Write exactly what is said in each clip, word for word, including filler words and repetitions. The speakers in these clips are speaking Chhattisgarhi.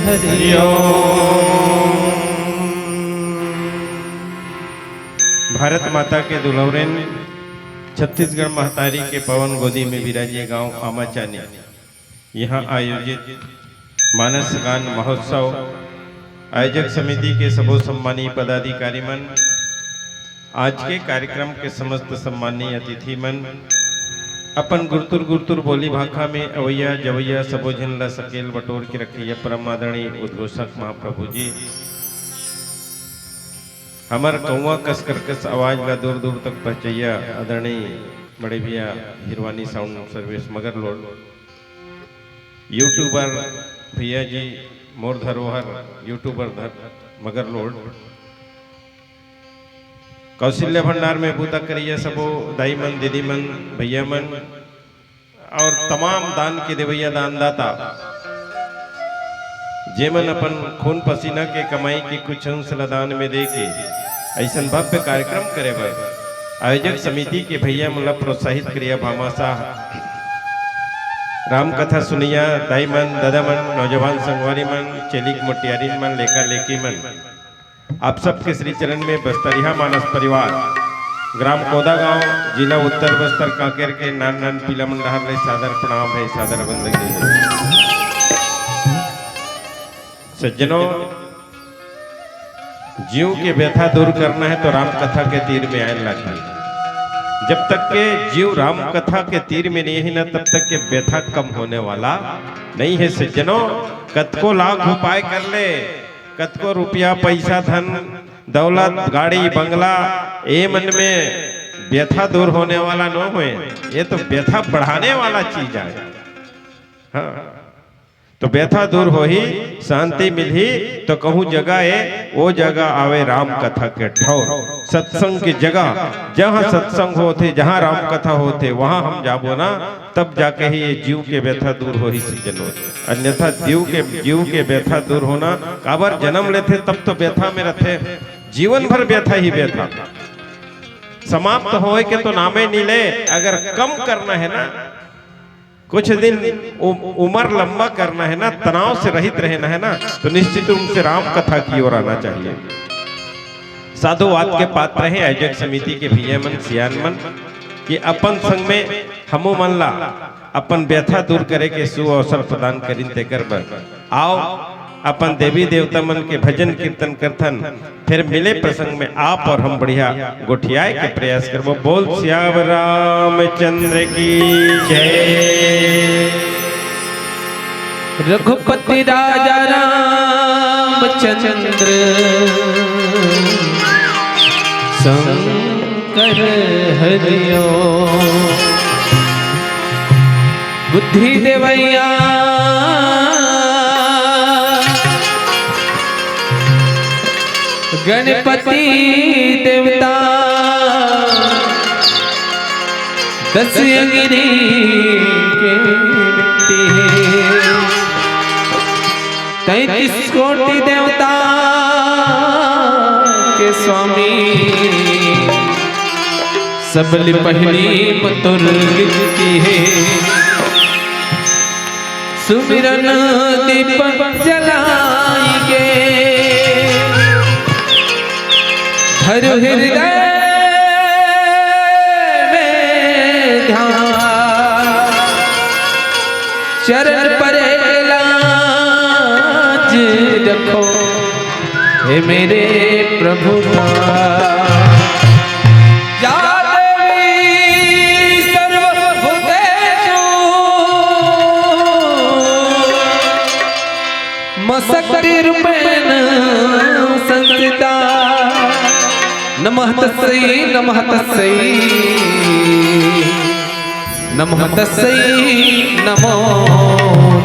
हरि ओम। भारत माता के दुलौरेन, छत्तीसगढ़ महतारी के पवन गोदी में विराजे गांव आमाचानी। यहाँ आयोजित मानस गान महोत्सव आयोजक समिति के सबो सम्मानीय पदाधिकारी मन, आज के कार्यक्रम के समस्त सम्मानीय अतिथि मन, अपन गुरतुर गुरतुर बोली भाखा में अवैया जवैया सबो झन ला सकेल बटोर के रखइया परम आदरणीय उद्घोषक महाप्रभु जी, हमर कौआ कस करकस आवाज ला दूर दूर तक पहुँचैया आदरणीय बड़े भैया Hirwani sound service Magarlod, YouTuber भैया जी मोर धरोहर यूट्यूबर धर मगरलोड, कौशल्या भंडार में बूता करइया सबो दाई मन, दीदी मन, भैया मन और तमाम दान के देवैया दानदाता, जेमन अपन खून पसीना के कमाई के कुछ अंश ल दान में दे के अइसन भव्य कार्यक्रम करे बर आयोजक समिति के भैया मन ल प्रोत्साहित करिया भामाशाह, राम कथा सुनैया दाई मन, दादा मन, नौजवान संगवारी मन, चेलिक मोटियारिन मन, लेका लेकी मन, आप सबके श्री चरण में बस्तरिहा मानस परिवार, ग्राम कोदा गांव, जिला उत्तर बस्तर कांकेर के नान नान पीला मन डहार ले सादर प्रणाम हे, सादर वंदन हे। सज्जनों, जीव के व्यथा दूर करना है तो राम कथा के तीर में आए लागही। जब तक के जीव राम कथा के तीर में नहीं है ना, तब तक के व्यथा कम होने वाला नहीं है सज्जनों। कतको लाख उपाय कर ले, कतको रुपया, पैसा, धन, दौलत, गाड़ी, बंगला, ए मन में व्यथा दूर होने वाला न होए, ये तो व्यथा बढ़ाने वाला चीज आए। हाँ, तो व्यथा दूर होही, शांति मिलही, तो कहूँ जगह ए, ओ जगह आवे राम कथा के ठौर, सत्संग की जगह। जहाँ सत्संग होथे, जहाँ राम कथा होथे, वहाँ हम जाबो ना, तब जाके ही ये जीव के व्यथा दूर होही सज्जनों। अन्यथा जीव के, जीव के व्यथा दूर होना, काबर जन्म लेथे तब तो व्यथा में रथे, जीवन भर व्यथा ही व्यथा। समाप्त होए के तो नामे नी ले। अगर कम करना है ना, कुछ दिन उ-, उम्र लंबा करना है ना, तनाव से रहित रहना है ना, तो निश्चित रूप से राम कथा की ओर आना चाहिए। साधुवाद के पात्र है आयोजक समिति के भैया मन, सियान मन, कि अपन संग में हमू मन ला अपन व्यथा दूर करे के सुअवसर प्रदान करिन, तेकर बर आओ अपन देवी देवता मन के भजन कीर्तन करथन। फिर मिले प्रसंग में आप और हम बढ़िया गोठियाए के प्रयास करबो। बोल सियावर रामचंद्र की जय। रघुपति राजा रामचंद्र शंकर हरिओ। बुद्धि देवैया गणपति देवता, दस अंगनी के मिट्टी है, तैंतीस कोटि देवता के स्वामी, सबले पहली मतुर विनती है। सुमिरन दीपक जलाइके, धरु हृदय में ध्यान, चरण परे लाज रखो, हे मेरे प्रभु नाथ। या देवी सर्वभूतेषु मम शक्तिरूपेण संस्थिता। नमः तस्यै, नमः तस्यै, नमः तस्यै, नमो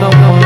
नमः।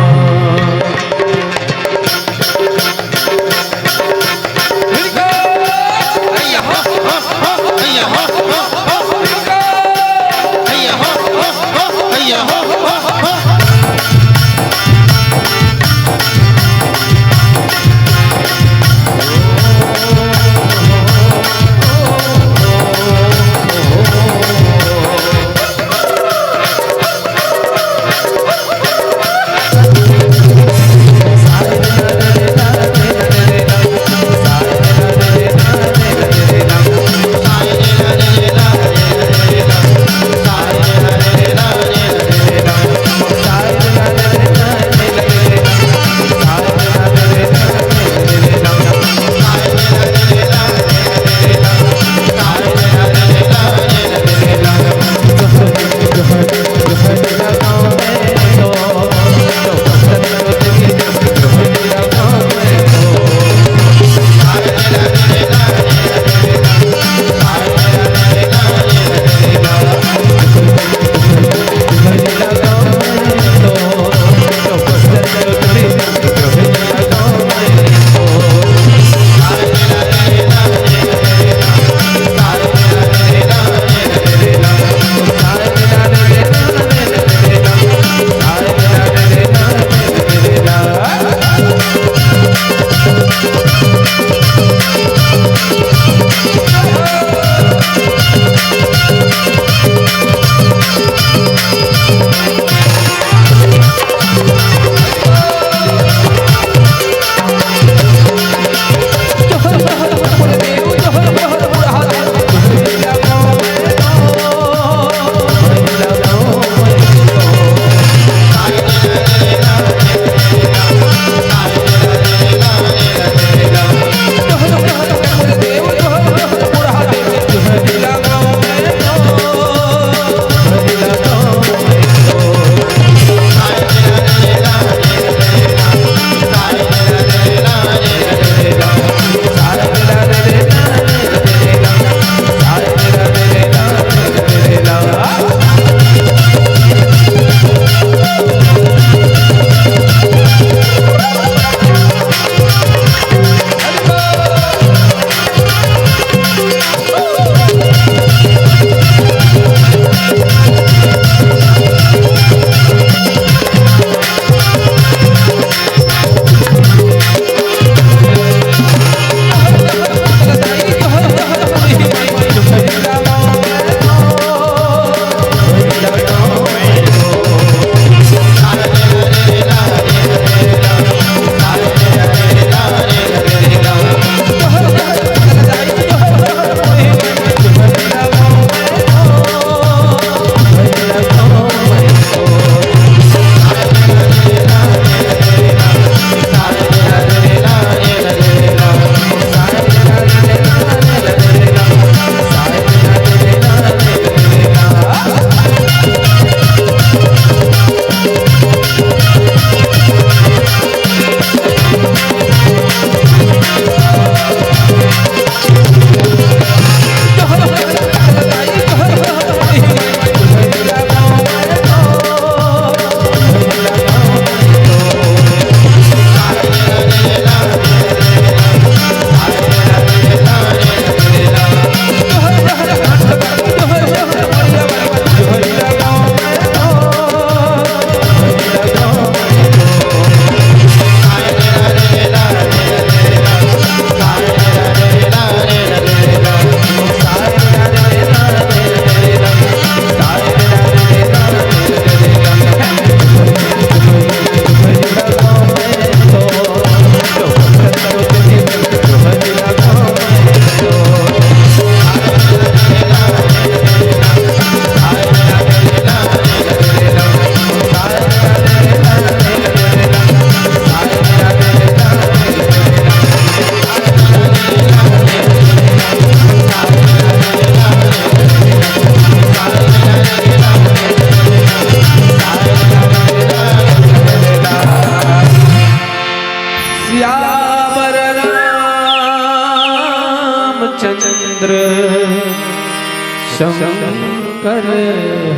कर।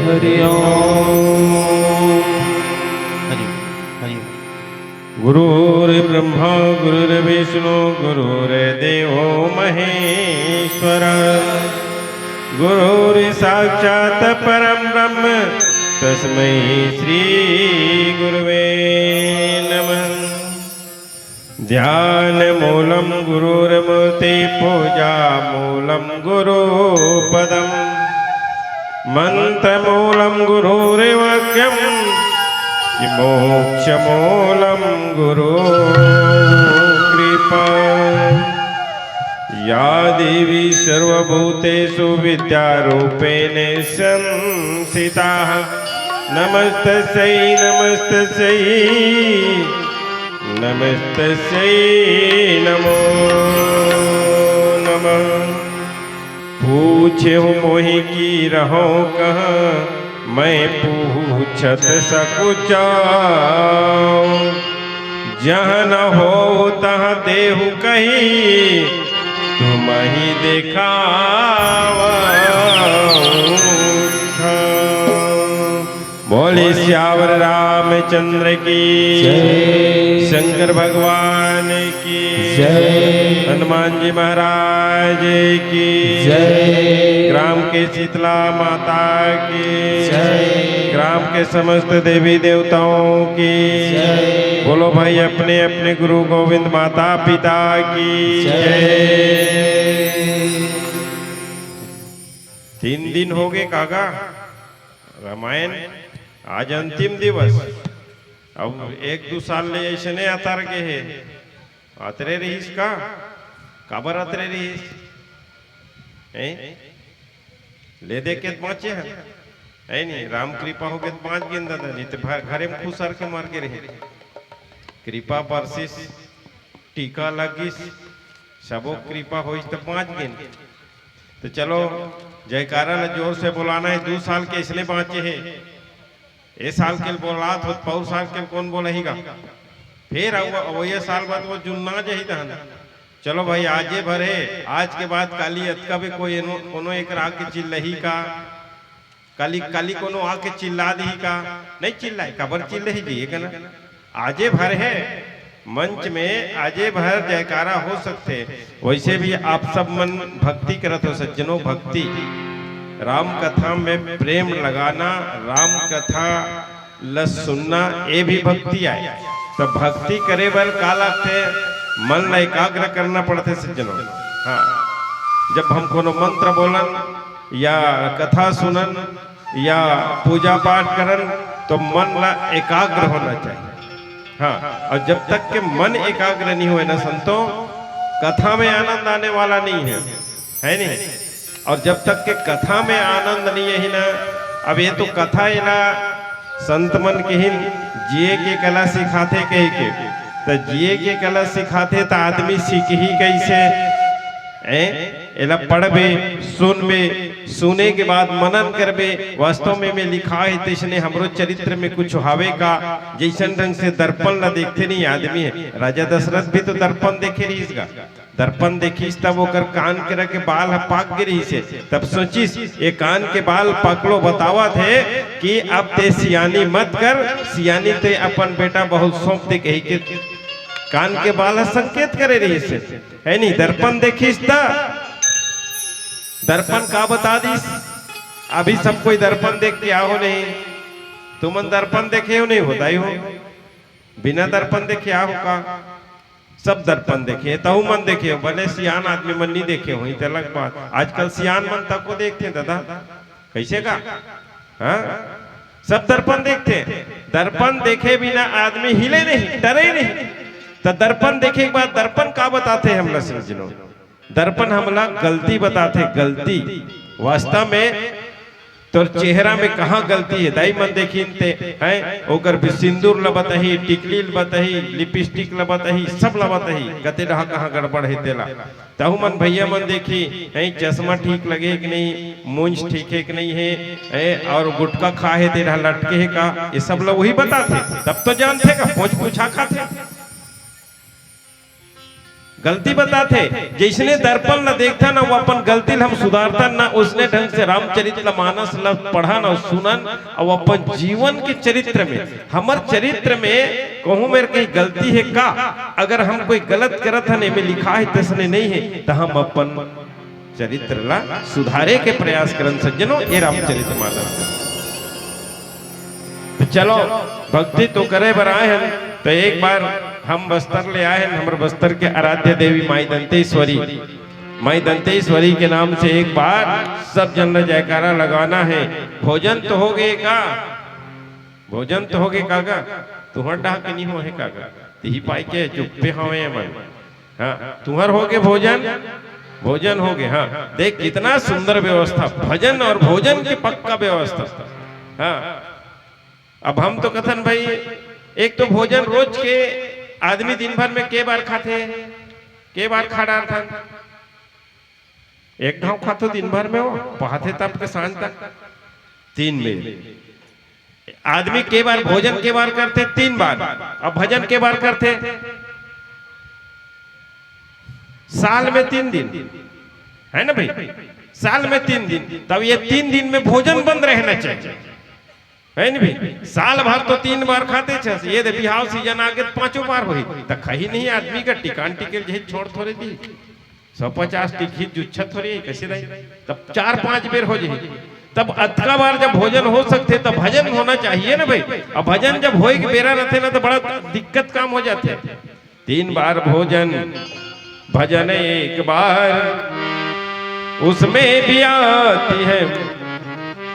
हरि ओम। हरि ओम। हरि ओम। गुरुर्ब्रह्मा गुरुर्विष्णु गुरुर्देवो महेश्वर, गुरुर्साक्षात् परं ब्रह्म तस्मै श्री गुरुवे नमः। ध्यानमूलं गुरोर्मूर्ति, पूजामूलं गुरोपदम्। मन्त्रमूलं गुरोर्वाक्यं, मोक्षमूलं गुरो कृपा। या देवी सर्वभूतेषु विद्यारूपेण संस्थिता। नमस्तस्यै, नमस्तस्यै, नमस्तस्यै नमो नमः। पूछेहु मोहि की रहौ कहाँ, मैं पूछत सकु जाऊं। जहाँ न हो तहाँ देहु कही, तुमहि देखावहु। बोले सियावर रामचंद्र की जय। शंकर भगवान की जय। हनुमान जी महाराज की जय। ग्राम के शीतला माता की जय। ग्राम के समस्त देवी देवताओं की जय। बोलो भाई, अपने अपने गुरु गोविंद माता पिता की जय। जय। तीन दिन हो गए काका रामायण, आज अंतिम दिवस। अब एक दू साल ले ऐसे नहीं आतर गे हे। अतरे रहिस का? काबर अतरे रहिस? हैं? ले दे के तो बाँचे हे। है नहीं, राम कृपा हो गए तो बाँच गेन दादा, नहीं तो भा-, घरे में खुसर के मर गे रहे। कृपा बरसिस, टीका लगिस, सबो कृपा होइस तो बाँच गेन। तो चलो, जयकारा ला जोर से बोलाना है। दू साल के इसने बाँचे हे, ए साल के बोलात हो, पौर साल के कौन बोलही गा? फिर अउ-, अवइया साल बाद वो जुन्ना जही तहन। चलो भाई, आजे भर हे, आज के बाद काली अतका भी कोई एनो-, कोनो एक राग के चिल्लही का? काली, काली कोनो आके चिल्ला दिही का? नहीं चिल्लाए, काबर चिल्लही जी, ये कहना। आजे भर हे, मंच में आजे भर जयकारा हो सकथे। वैसे भी आप सब मन भक्ति करत हो सज्जनों, भक्ति, राम कथा में प्रेम लगाना, राम कथा ल सुनना, ये भी भक्ति आय। तो भक्ति करे बर का लागथे? मन ला एकाग्र करना पड़थे सज्जनों। हाँ, जब हम कोनो मंत्र बोलन या कथा सुनन या पूजा पाठ करन, तो मन ला एकाग्र होना चाहिए। हाँ, और जब तक के मन एकाग्र नहीं होए ना संतो, कथा में आनंद आने वाला नहीं है, है नहीं? और जब तक के कथा में आनंद नहीं है ना, अब ये तो कथा है ना, संत मन के ही जिए के कला सिखाथे कह के, तो जिए के कला सिखाथे तो आदमी सीखही कैसे? हैं? एला पढ़बे, सुनबे, सुने के बाद मनन करबे, वास्तव में, में लिखा है, तैसने हमरो चरित्र में कुछ हावे का? जैसन ढंग से दर्पण ला देखथे नहीं आदमी है, राजा दशरथ भी तो दर्पण देखे रहिस गा। दर्पण देखिस तब ओकर कान के रखे बाल ह पाक गे रहिस हे, तब सोचिस, ये कान के बाल पाकलो बतावत हे कि अब ते सियानी मत कर, सियानी ते अपन बेटा बहुत सौंप दे कही के कान के बाल ह संकेत करे रहिस हे। है नहीं, दर्पण देखिस त दर्पण का बता दिस? अभी सब कोई दर्पण देख के आहो नहीं, तुमन दर्पण देखे हो नहीं, होता ही हो, बिना दर्पण देखे आहो का? सब दर्पण देखे, तहु मन देखे हो, भले सियान आदमी मन नहीं देखे हो, ये तो अलग बात। आजकल सियान मन तक को देखते दादा, कैसे का? हाँ, सब दर्पण देखते। दर्पण देखे बिना आदमी हिले नहीं, डरे नहीं। तो दर्पण देखे के बाद दर्पण का बताते हैं हमला, समझ लो। दर्पण हमला गलती बताथे, गलती। वास्तव में तोर चेहरा में कहाँ गलती है, दाई मन देखिन ते, हैं? ओकर भी सिंदूर ल बताही, टिकली ल बताही, लिपस्टिक ल बताही, सब ल बताही, कते डहा कहाँ गड़बड़ है तेला। तहु मन भैया मन देखी, हैं, चश्मा ठीक लगे कि नहीं, मूंछ ठीक है कि नहीं है, हैं, और गुटखा खा है, ते डहा लटके है का, ये सब ल वही बताथे, तब तो जानथे का, पूछ पूछा खाथे। गलती बताथे, जइसने दर्पण ल देखथन अउ अपन गलती ल हम सुधारथन ना, ओइसने ढंग से रामचरित ल मानस ल पढ़न अउ सुनन अउ अपन जीवन के चरित्र में, हमर चरित्र में कहूँ मेर कहीं गलती हे का? अगर हम कोई गलत करत हन, एमे लिखा हे तइसने नइ हे, त हम अपन चरित्र ला सुधारे के प्रयास करन सज्जनों, ए रामचरित मानस। तो चलो, भक्ति तो करे बर आए हन, तो एक बार हम बस्तर ले आए हन, हमर बस्तर के आराध्य देवी माई दंतेश्वरी, माई दंतेश्वरी के नाम से एक बार सब जन ल जयकारा लगाना हे। भोजन तो हो गे का? भोजन तो हो गे काका? तुहर डहा के नहीं हो हे काका? तिही पाई के चुप्पे हवे मन। हाँ, तुहर हो गे भोजन? भोजन हो गे। हाँ, देख कितना सुंदर व्यवस्था, भजन और भोजन के पक्का व्यवस्था। हाँ, अब हम तो कथन भाई, एक तो भोजन रोज के आदमी दिन भर में के बार खाथे, के बार खा डारथन? एक घाव खाथो दिन भर में, वो पहाथे तब के सांझ तक तीन बेर। आदमी के बार भोजन के बार करथे? तीन बार। अब भजन के बार करथे? साल में तीन दिन, है ना भाई? साल में तीन दिन, तब ये तीन दिन में भोजन बंद रहना चाहिए, है ना भाई? साल भर तो तीन बार खाते छस, ये दे बिहाव सीजन आगे तो पांचों बार होही, त खही नहीं आदमी का टिकान टिकेल जही छोड़ थोरे दी। सौ पचास टिकही जुच्छा थोरे, कैसे रही? तब चार पांच बेर हो जाही। तब अतका बार जब भोजन हो सकथे, तब भजन होना चाहिए ना भाई। अब भजन जब होए के बेरा रहथे ना, तो बड़ा दिक्कत काम हो जाथे। तीन बार भोजन, भजन एक बार, उसमें भी आती है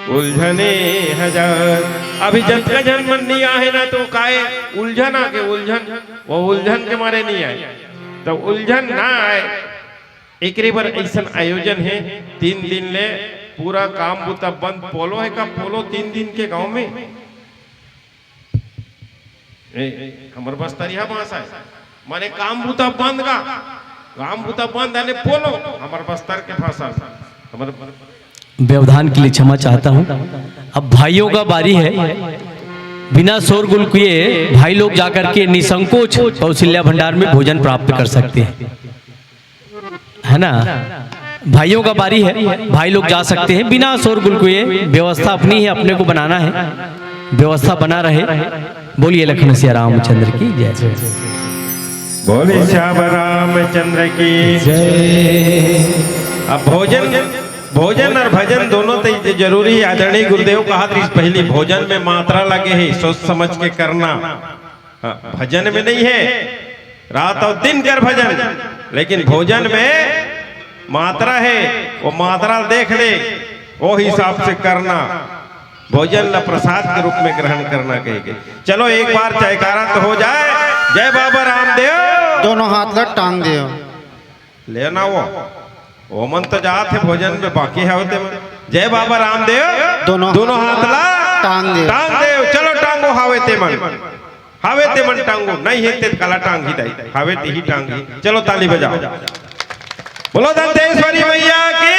उलझने हजार। अभी जतका झन मन नहीं आहे ना, तो काय उलझन आगे, उलझन, वो उलझन के मारे नहीं आए, तो उलझन ना आए। एकरे बर अइसन आयोजन हे, तीन दिन ले पूरा काम बुता बंद। पोलो हे का? पोलो तीन दिन के गांव में, ए, हमर बस्तरिया भाषा हे, माने काम बुता बंद का, काम बुता बंद, यानी पोलो, हमर बस्तर के भाषा, हमर व्यवधान के लिए क्षमा चाहता हूँ। अब भाइयों का बारी है, बिना शोरगुल किए भाई लोग जाकर के निसंकोच कौशल्या भंडार में भोजन प्राप्त कर सकते हैं, है ना? भाइयों का बारी है, भाई लोग जा सकते हैं बिना शोरगुल किए। व्यवस्था अपनी है, अपने को बनाना है, व्यवस्था बना रहे। बोलिए लखन सिया रामचंद्र की जय। बोले श्याम रामचंद्र की जय। अब भोजन, भोजन और भजन दोनों तो जरूरी है। आदरणीय गुरुदेव कहा था, इस पहली भोजन में मात्रा लगे है, सोच समझ के करना। हाँ, भजन में नहीं है, रात और दिन कर भजन, लेकिन भोजन में मात्रा है, वो मात्रा देख ले, वो हिसाब से करना। भोजन ला प्रसाद के रूप में ग्रहण करना कहे के। चलो एक बार जयकारा तो हो जाए, जय बाबा रामदेव। दोनों हाथ ला टांग दियो। लेना वो, ओमन तो जात हे भोजन में, बाकी हवे ते मन। जय बाबा रामदेव। दोनों दोनों हाथ ला टांग दे। टांग दे। चलो टांगो, हवे ते मन, हवे ते मन टांगो, नहीं हे ते कला टांग ही दाई, हवे ते ही टांग ही। चलो ताली बजाओ, बोलो दंतेश्वरी मैया की,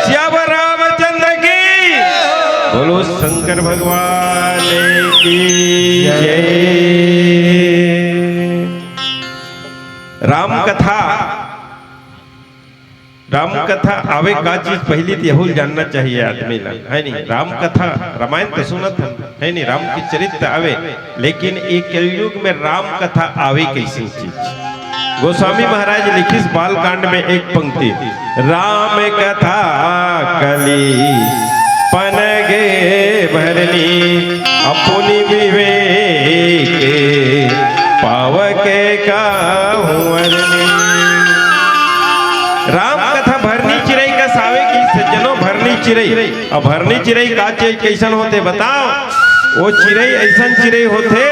सियावर रामचंद्र की, बोलो शंकर भगवान की जय। राम कथा राम कथा आवे का चीज, पहिली त यहू ल जानना चाहिए आदमी ला, है नी? राम कथा, रामायण तो सुनत हन, है नी? राम के चरित्र आवे, लेकिन ये कलयुग में राम कथा आवे कैसी चीज? गोस्वामी महाराज लिखिस बालकांड में एक पंक्ति, राम कथा कली पन गे भरनी, अपुनि विवेक पावक काहू अरनी। राम कथा भरनी चिरई कस आवे कि सज्जनो, भरनी चिरई। अब भरनी चिरई का चीज, कैसन होथे बताओ? वो चिरई ऐसन चिरई होथे,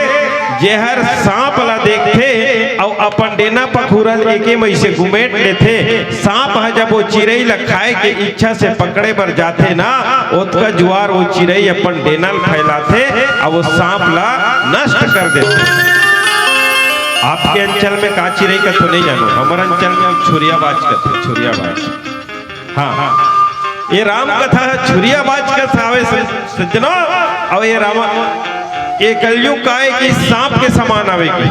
जेहर सांप ला देखथे अउ अपन डेना पखुरा ल एके मइसे गुमेट लेथे। सांप ह जब वो चिरई ला खाए के इच्छा से पकड़े बर जाथे ना, ओतका जुआर वो चिरई अपन डेना ल फैलाथे अउ वो सांप ला नष्ट कर देथे। आपके अंचल में का चिरई कथे नहीं जानो, हमर अंचल में छुरियाबाज कथे, छुरियाबाज। हाँ, हाँ। ये राम कथा ह छुरियाबाज कस आवे सज्जनो, अउ ये राम, ये कलयुग का आय कि सांप के समान आवे कि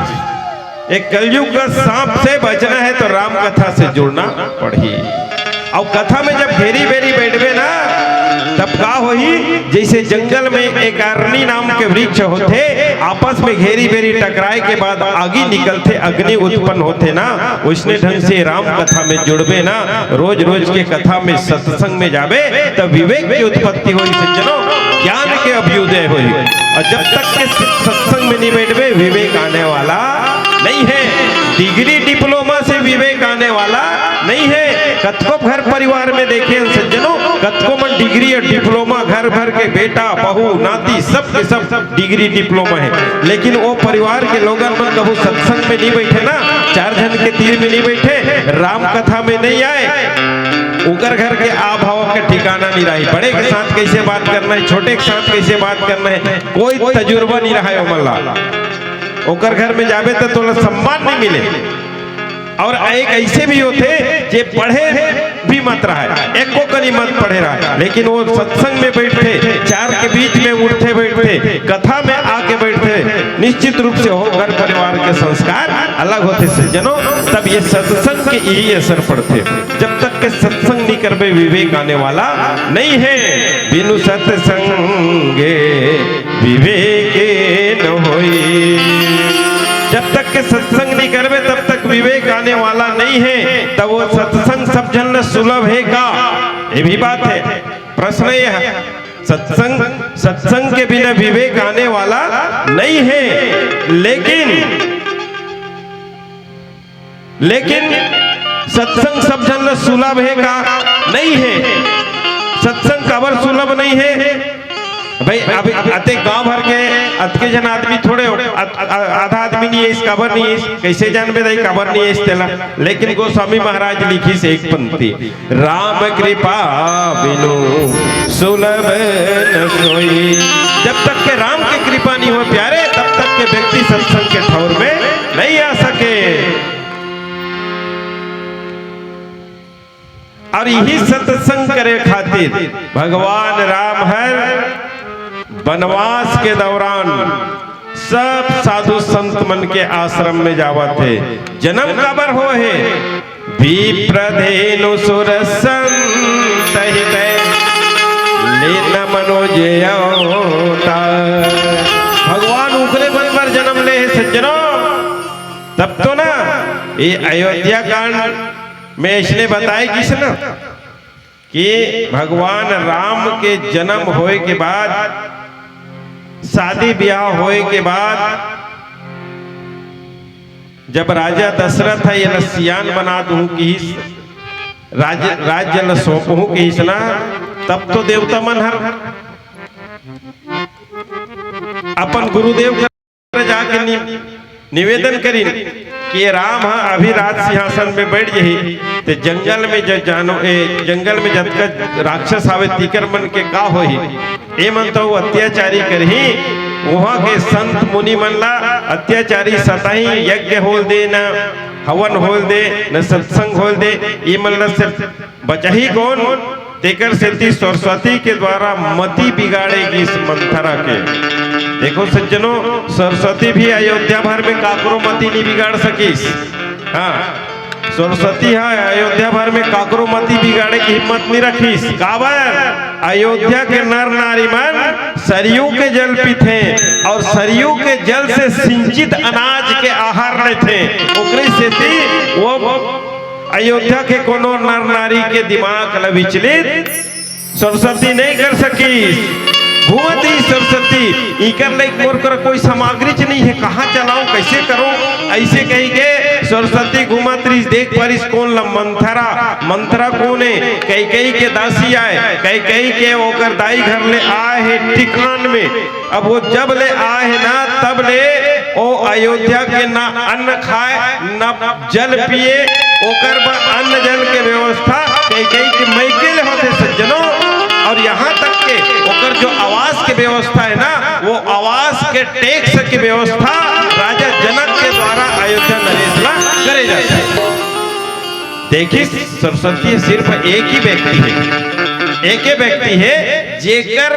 एक कलयुग का सांप से बचना है तो राम कथा से जुड़ना पड़ही। अउ कथा में जब घेरी बेरी बैठबे ना, तब का होही? जैसे जंगल में एक अरनी नाम के वृक्ष होथे, आपस में घेरी बेरी टकराए के बाद आगी निकलथे, अग्नि उत्पन्न होथे ना, उसने ढंग से राम कथा में जुड़बे ना, रोज रोज के कथा में, सत्संग में जाबे, तब विवेक की उत्पत्ति होही सज्जनों, ज्ञान के अभ्युदय होही। अउ जब तक के सत्संग में नहीं बैठबे, विवेक आने वाला नहीं है। डिग्री डिप्लोमा से विवेक आने वाला नहीं है। कतको घर परिवार में देखे हैं सज्जनों, कतको मन डिग्री अउ डिप्लोमा घर भर के, बेटा बहू नाती सब के सब डिग्री डिप्लोमा है, लेकिन वो परिवार के लोगन मन कभू सत्संग में नहीं बैठे ना, चार झन के तीर में नहीं बैठे, राम कथा में नहीं आए, ओकर घर के आ भाव के ठिकाना नहीं रही। बड़े के साथ कैसे बात करना है, छोटे के साथ कैसे बात करना है, कोई तजुर्बा नहीं रहा है ओमन ला। ओकर घर में जाबे त तोला सम्मान नहीं मिले। अउ एक ऐसे भी होथे जे पढ़े भी मत रहा है, एको कनी मत पढ़े रहा है, लेकिन वो सत्संग में बैठथे, चार के बीच में उठथे बैठथे, कथा में आके बैठथे, निश्चित रूप से वो घर परिवार के संस्कार अलग होथे सज्जनों। तब ये सत्संग के यही असर पड़थे। जब तक के सत्संग नहीं करबे, विवेक आने वाला नहीं है। बिनु सत्संगे विवेके न होई। जब तक के सत्संग नहीं करबे, तब तक विवेक आने वाला नहीं है। तब वो सत्संग सब झन ल सुलभ है का? ये भी बात है, प्रश्न ये है। सत्संग, सत्संग के बिना विवेक आने वाला नहीं है। लेकिन लेकिन सत्संग सब झन ल सुलभ है का? नहीं है। सत्संग काबर सुलभ नहीं है भाई? अभी अते गांव भर के अतके झन आदमी थोड़े हो, अत-, आ-, आधा आदमी नहीं है, इस काबर नहीं है, कैसे जानबे दाई काबर नहीं है इस तेला? लेकिन गोस्वामी महाराज लिखिस एक पंक्ति, राम कृपा बिनु सुलभ न सोई। जब तक के राम के कृपा नहीं हो प्यारे, तब तक के व्यक्ति सत्संग के ठौर में नहीं आ सके। अउ यही सत्संग करे खातिर भगवान राम हर वनवास के दौरान सब साधु संत मन के आश्रम में जावत हे। जन्म काबर हो हे? विप्र धेनु सुर संत हित, लेन मनोज अवतार। भगवान उकरे मन बर जन्म ले हे सज्जनों। तब तो ना ये अयोध्या कांड में इसने बताए किस ना कि भगवान राम के जन्म होए के बाद, शादी ब्याह होए के बाद, जब राजा दशरथ ह एला सियान बना दूं किहिस, राज-, राज्य ल सौंपहूं किहिस ना, तब तो देवता मन हर अपन गुरुदेव कर जाके नि-, निवेदन करिन कि ये राम ह अभी राज सिंहासन में बैठ जही, ते जंगल में जब जानो, ए, जंगल में जतका राक्षस आवे, तीकर मन के का होही? ए मन तो अत्याचारी करही, वहां के संत मुनि मन ला अत्याचारी सताही, यज्ञ होल दे, न हवन होल दे, न सत्संग होल दे, ए मन ला सिर्फ बचही कौन? तेकर सेती सरस्वती के द्वारा मति बिगाड़े गिस मंथरा के। देखो सज्जनों, सरस्वती भी अयोध्या भर में काकरो मति नहीं बिगाड़ सकिस। हाँ, सरस्वती ह अयोध्या भर में काकरो मति बिगाड़े के हिम्मत नहीं रखिस। काबर? अयोध्या के नर नारी मन सरयू के जल पीथे अउ सरयू के जल से सिंचित अनाज के आहार लेथे। ओकरे सेती वो अयोध्या के कोनो नर नारी के दिमाग ल विचलित सरस्वती नहीं कर सकिस। घूमती सरस्वती, इकर ले मोर कर कोई सामग्रीच नहीं है, कहाँ चलाऊं, कैसे करूं, ऐसे कही के सरस्वती घूमत रहिस। देख परिस कोन ल? मंथरा। मंथरा कोन है? कैकेयी के दासी आय। कैकेयी के ओकर दाई घर ले आय हे ठिकान में। अब वो जब ले आय हे ना, तब ले ओ अयोध्या के ना अन्न खाय, ना जल पिए, ओकर बर अन्न जल के व्यवस्था कैकेयी के मइके ले होथे सज्जनों। अउ यहाँ तक के ओकर जो आवास के व्यवस्था है ना, वो आवास के टैक्स के व्यवस्था राजा जनक के द्वारा अयोध्या नरेश ला करे जाथे। देखिस, सरस्वती सिर्फ एक ही व्यक्ति है, एक ही व्यक्ति है जेकर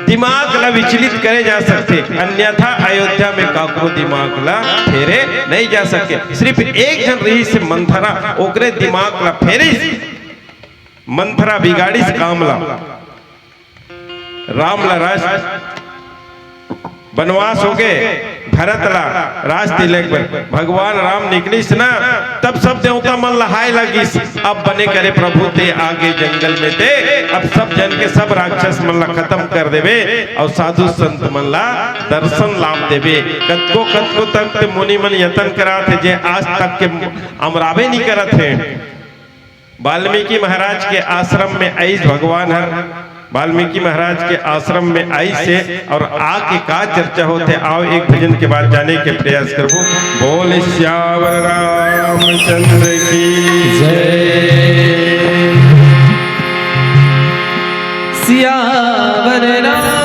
दिमाग ला विचलित करे जा सकथे, अन्यथा अयोध्या में काकरो दिमाग ला फेरे नहीं जा सके। सिर्फ एक झन रहिस मंथरा, ओकरे दिमाग ला फेरिस, मंथरा बिगाड़िस काम ला। राम ला राज बनवास होगे, भरत ला राज तिलक बर भगवान राम निकलिस ना, तब सब देवता मन ला हाय लगिस, "अब बने करे प्रभु ते आगे जंगल में ते, अब सब झन के सब राक्षस मन ला खतम कर देबे अउ साधु संत मन ला दर्शन लाभ देबे।" कतको कतको तक ते मुनि मन यतन करात हे, जे आज तक के अमराबे नहीं करत हे। वाल्मीकि महाराज के आश्रम में आइस भगवान हर, वाल्मीकि महाराज के आश्रम में आइस हे अउ आके का चर्चा होथे, आओ एक भजन के बाद जाने के प्रयास करबो। बोल सियावर रामचंद्र की जय। सियावर राम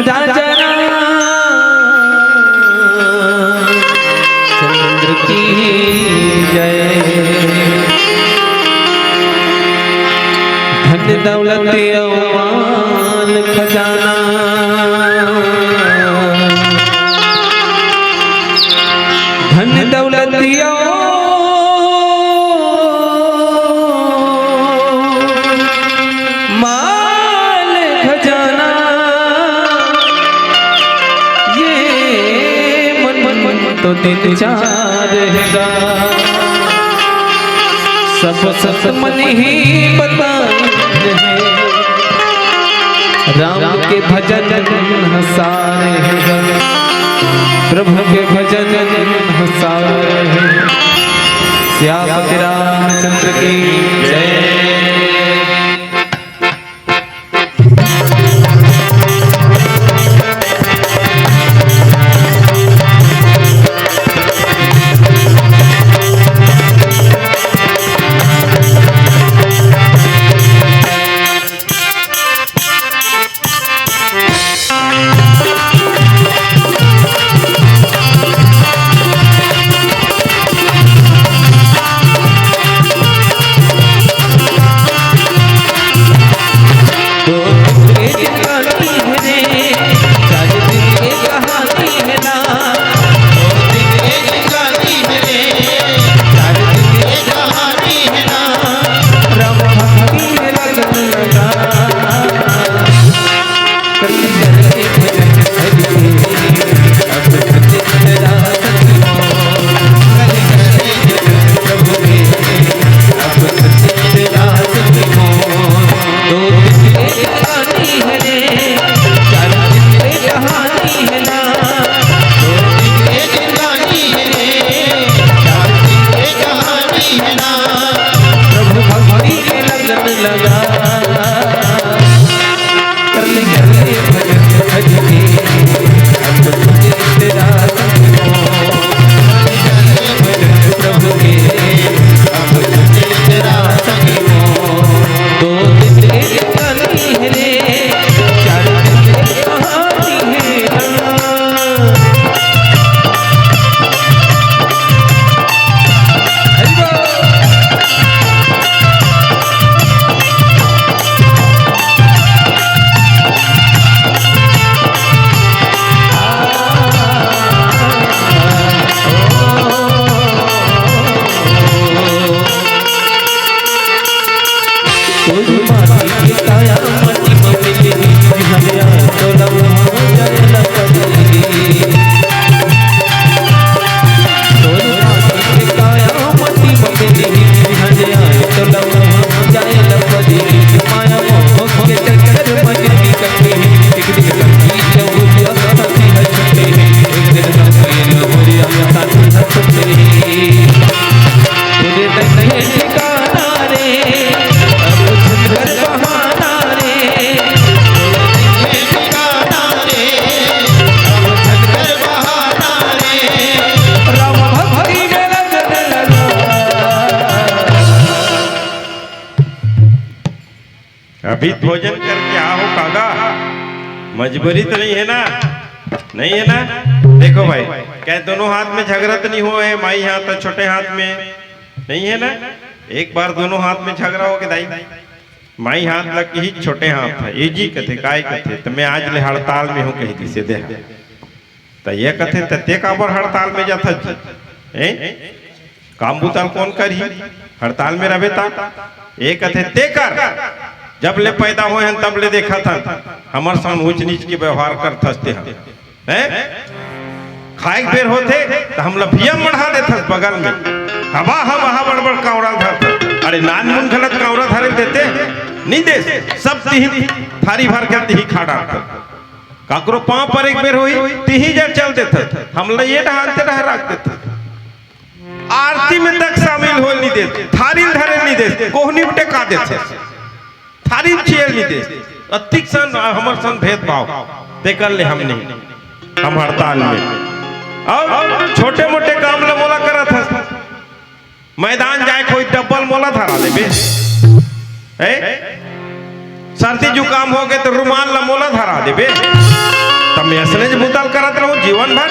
राजा रामचंद्र की जय। धन दौलत अउ माल खजाना, धन दौलत अउ माल खजाना, ये मन, मन, मन तो दिन चार रहेगा। सब सत मन ही बताए हैं, राम के भजन हसार रहेगा, प्रभु के भजन हसार है। सियापति रामचंद्र की जय। अभी भोजन करके आहो काका, मजबूरी तो नहीं है ना? नहीं है ना? देखो भाई, क्या दोनों हाथ में झगड़ा तो नहीं हुआ है? माई हाथ और छोटे हाथ में नहीं है ना? एक बार दोनों हाथ में झगड़ा हो के दाई, माई हाथ ल किही छोटे हाथ ह, ए जी कथे, "काय कथे?" "त मैं आज ले हड़ताल में हूँ," कहि दिसे दे हा। त ये कथे, "त ते काबर हड़ताल में जाथस जी? हैं? काम बुता ल कोन करही? हड़ताल में रबे त?" ए कथे, "ते कर, जब ले पैदा होए हन तब ले देखत हन, हमर संग ऊंच नीच के व्यवहार करथस ते ह।" हैं? खाए के बेर होथे, त हमला भिया मढ़ा देथस बगल में। हवा, हवा, हवा, बड़, बड़ कांवरा धरथस। अरे, नानमुन घलत कांवरा धरे देते? नी देस। सब तिही थारी भर के तिही खा डारथस। काकरो पांव परे के बेर होही, तिही जर चल देथस। हमला ये डहान ते डहान राख देथस। आरती में तक शामिल होए नी देस, थारी धरे नी देस, कोहनी में टेका देथस। थारी चियल नी देस। अतिक सन, हमर सन भेदभाव, तेकर ले हम नहीं, हम हड़ताल में। अउ छोटे मोटे काम ल मोला करत हस। मैदान जाए कोई डब्बल मोला धरा देबे। हैं? सर्दी जुकाम हो गे त रुमाल ल मोला धरा देबे। त मैं असने ज बुता ल करत रहूं जीवन भर।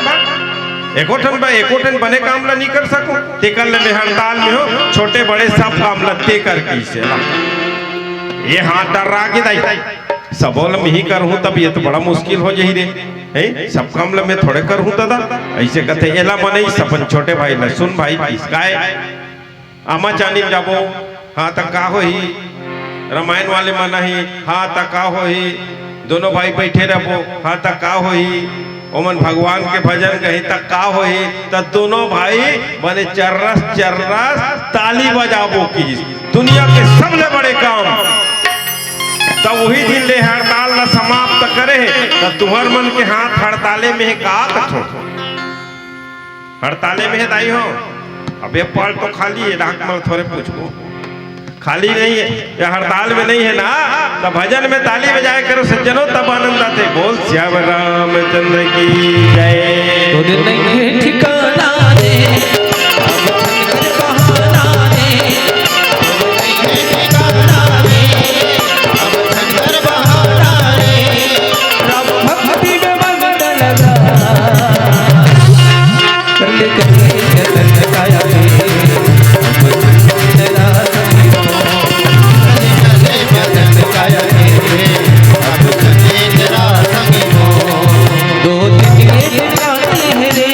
एको ठन ब-, एको ठन बने काम ल नी कर सकूं। तेकर ले मैं हड़ताल में हूं, छोटे बड़े सब काम ल ते कर कइसे ला। ये हाथ डर्रा गे दाई, सबो ल मिही करहूं तब ये तो बड़ा मुश्किल हो जही रे। हैं? सब काम ल मैं थोड़े करहूं दादा। अइसे कथे, एला मनई अपन छोटे भाई ल, "सुन भाई, किस काय आमा चानी म जाबो, हां त का होही?" रामायण वाले मन ही, "हां त का होही?" दोनों भाई बइठे रहबो, "हां त का होही?" ओमन भगवान के भजन गही, "त का होही?" त दोनों भाई बने चर्रस चर्रस ताली बजाबो कि दुनिया के सबले बड़े काम। त उही दिन ले हड़ताल ल समाप्त करे हे, त तुंहर मन के हाथ हड़ताले में हे का कथो? हड़ताले में हे दाई हो। अब ये पल तो खाली हे, डाक मन थोरे पूछबो। खाली नहीं हे, ये हड़ताल में नहीं हे ना, त भजन में ताली बजाए करो सज्जनों, तब आनंद आथे। बोल श्याम रामचंद्र की जय। तो दिन नहीं है ठिकाना रे, अब बहाना रे, तो दिन नहीं है ठिकाना रे, अब बहाना रे। राम भक्ति में मगन लगा, कर ले, कर ले जतन काया रे, अब तेरा संग हो। कर ले, कर ले जतन काया रे, अब तेरा संग हो। दो दिन ये ठिकाने हैं रे,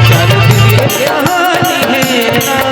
चार दिन ये कहानी है ना।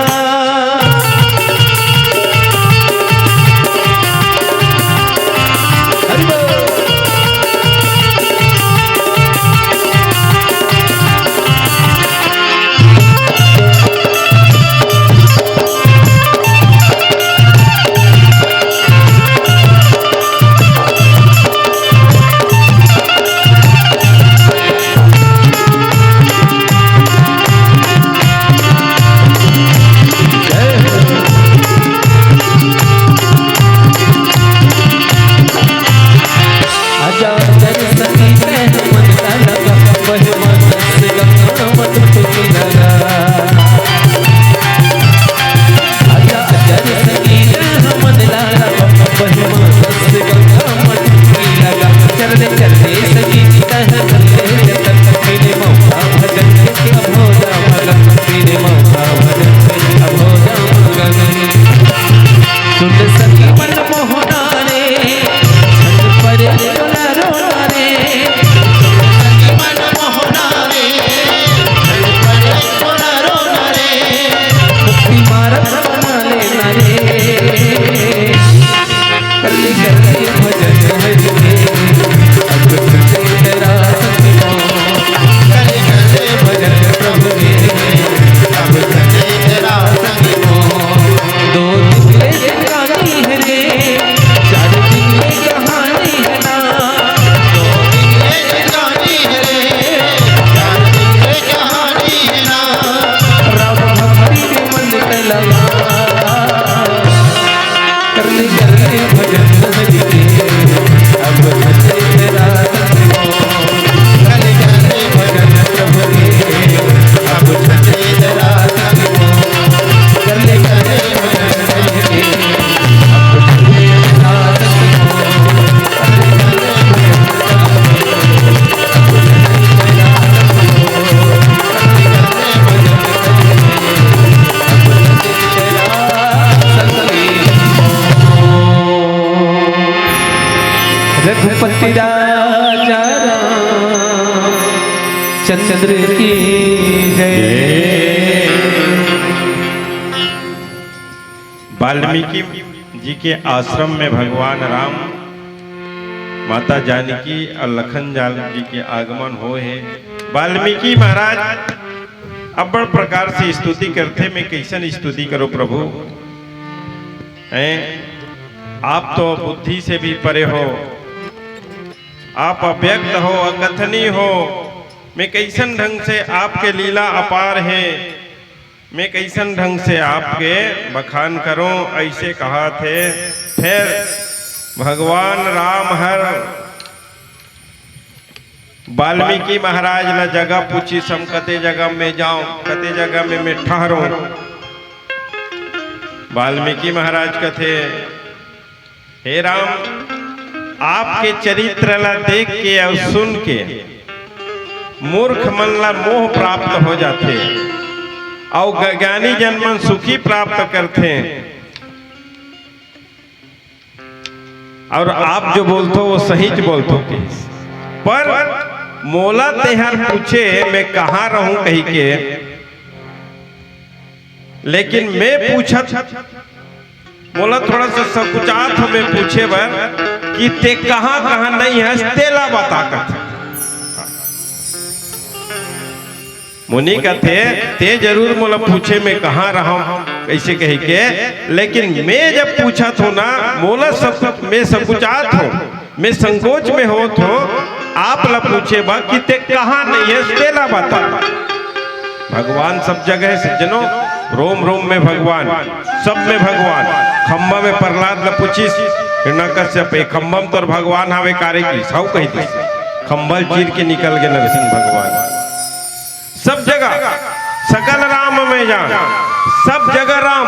रघुपति राजा रामचंद्र की जय। वाल्मीकि जी के आश्रम में भगवान राम, माता जानकी अउ लखन लाल जी के आगमन होय हे। वाल्मीकि महाराज अब्बड़ प्रकार से स्तुति करथे। मैं कइसन स्तुति करों प्रभु? हैं? आप तो बुद्धि से भी परे हो, आप अव्यक्त हो, अकथनीय हो। मैं कइसन ढंग से आपके लीला अपार हे, मैं कइसन ढंग से आपके बखान करों, अइसे कहत हे। फेर भगवान राम हर वाल्मीकि महाराज ला जगह पूछिस, हम कते जगह में जाओं, कते जगह में मैं ठहरों। वाल्मीकि महाराज कथे, हे राम, आपके चरित्र ला देख के अउ सुन के मूर्ख मन ला मोह प्राप्त हो जाथे, अउ ग-, ज्ञानी जन मन सुखी प्राप्त करथे। अउ आप जो बोलथो वो सहीच बोलथो के, पर मोला तेहर पूछे मैं कहाँ रहूं कहिके, लेकिन मैं पूछत, मोला थोड़ा सा सकुचात हो मैं पूछे बर कि ते कहाँ कहाँ नहीं हस, तेला बता कथे। मुनि कथे, ते जरूर मोला पूछे मैं कहाँ रहूं, कइसे कहिके, लेकिन मैं जब पूछत हों ना, मोला सब, मैं सकुचात हों, मैं संकोच में होत हों, आप ला पूछे बर कि ते कहाँ नहीं हस, तेला बता। भगवान सब जगह हे सज्जनों, रोम रोम में भगवान, सब में भगवान। खंभा में प्रहलाद ला पूछिस हिरण्यकश्यप, ए खंभा में तोर भगवान हावे का रे कहिस, हव कहि दिस। खंभा ल चीर के निकल गे नरसिंह भगवान। सब जगह सकल राम में जान, सब जगह राम।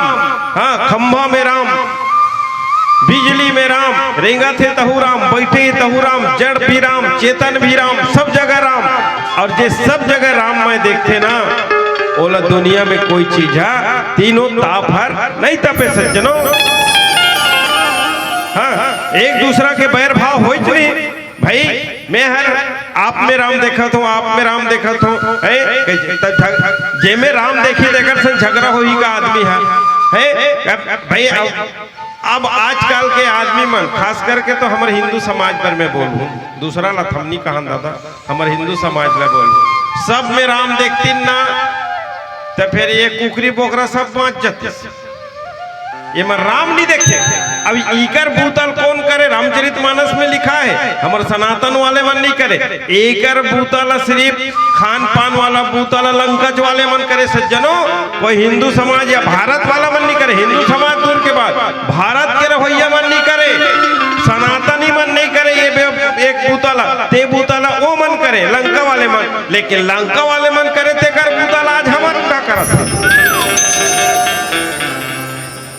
हाँ, खंभा में राम, बिजली में राम, रेंगत हे तहू राम, बइठे हे तहू राम, जड़ भी राम, चेतन भी राम, सब जगह राम। अउ जे सब जगह राम में देखथे ना, ओला दुनिया में कोई चीज हा तीनों ताप हर नहीं तपे सज्जनों। हाँ, एक दूसरा के बैर भाव होइच नहीं। भाई, मैं हर आप में राम देखत हों, आप में राम देखत हों, हैं? त झग-, जे में राम देखही, तेकर से झगड़ा होही का आदमी हा, हैं? अब, अब भाई, अब, अब आजकल के आदमी मन, खास करके तो हमर हिंदू समाज बर मैं बोलहूँ, दूसरा ला थमनी कहन दादा, हमर हिंदू समाज ला बोलहूँ, सब में राम देखतिन ना, त फेर ये कुकरी बोकरा सब बाँच जतिस। एमा राम नहीं देखे। अब इकर बूता ल कोन करे? रामचरित मानस में लिखा हे, हमर सनातन वाले मन नहीं करे। एकर बूता ला सिर्फ खान पान वाला बूता ला लंकच वाले मन करे। सज्जनों, कोई हिंदू समाज या भारत वाला मन नहीं करे, हिंदू समाज दूर के बात, भारत के रहवइया मन नहीं करे, सनातनी मन नहीं करे। ये बे-, एक बूता ला, ते बूता ला वो मन करे, लंका वाले मन। लेकिन लंका वाले मन करे, तेकर बूता ला आज हमन का करत हन।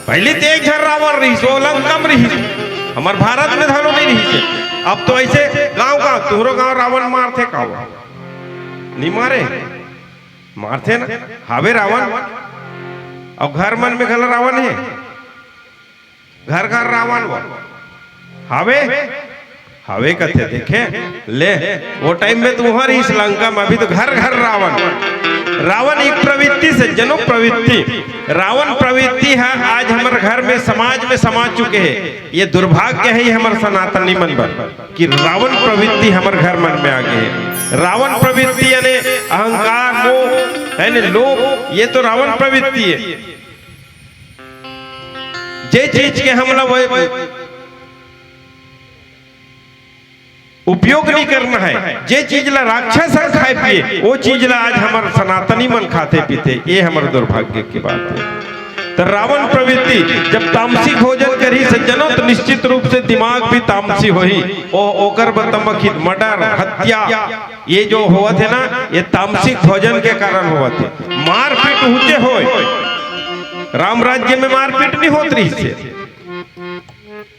पहली ते एक झन रावण रहिस, वो लंका में रहिस, हमर भारत में घलो नहीं रहिस हे। अब तो अइसे गांव गांव, तुहरो गांव रावण मारथे का वो? नहीं मारे, मारथे ना, हावे रावण। अउ घर मन में घलो रावण हे, घर घर रावण वो हावे, हावे कथे देखे, ले, वो टाइम में तो उहाँ रहिस लंका में, अभी तो घर घर रावण। रावण एक प्रवृत्ति सज्जनों, प्रवृत्ति, रावण प्रवृत्ति हे, आज हमर घर में, समाज में समा चुके हे। ये दुर्भाग्य हे, ये हमर सनातनी मन बर कि रावण प्रवृत्ति हमर घर मन में आ गे हे। रावण प्रवृत्ति यानी अहंकार, मोह, यानी लोभ, ये तो रावण प्रवृत्ति हे। जे चीज के हमला वो उपयोग नहीं करना हे, जे चीज ला राक्षस हर खाए पिए, वो चीज ला आज हमर सनातनी मन खाथे पीथे, ये हमर दुर्भाग्य की बात हे। तो रावण प्रवृत्ति जब तामसिक भोजन करही सज्जनों, तो निश्चित रूप से दिमाग भी तामसी होही, ओ, ओकर बर तमखित, मर्डर, हत्या, ये जो होवत हे ना, ये तामसिक भोजन के कारण होवत हे। मारपीट ऊंचे होय, राम राज्य में मारपीट नहीं होत रहिस हे।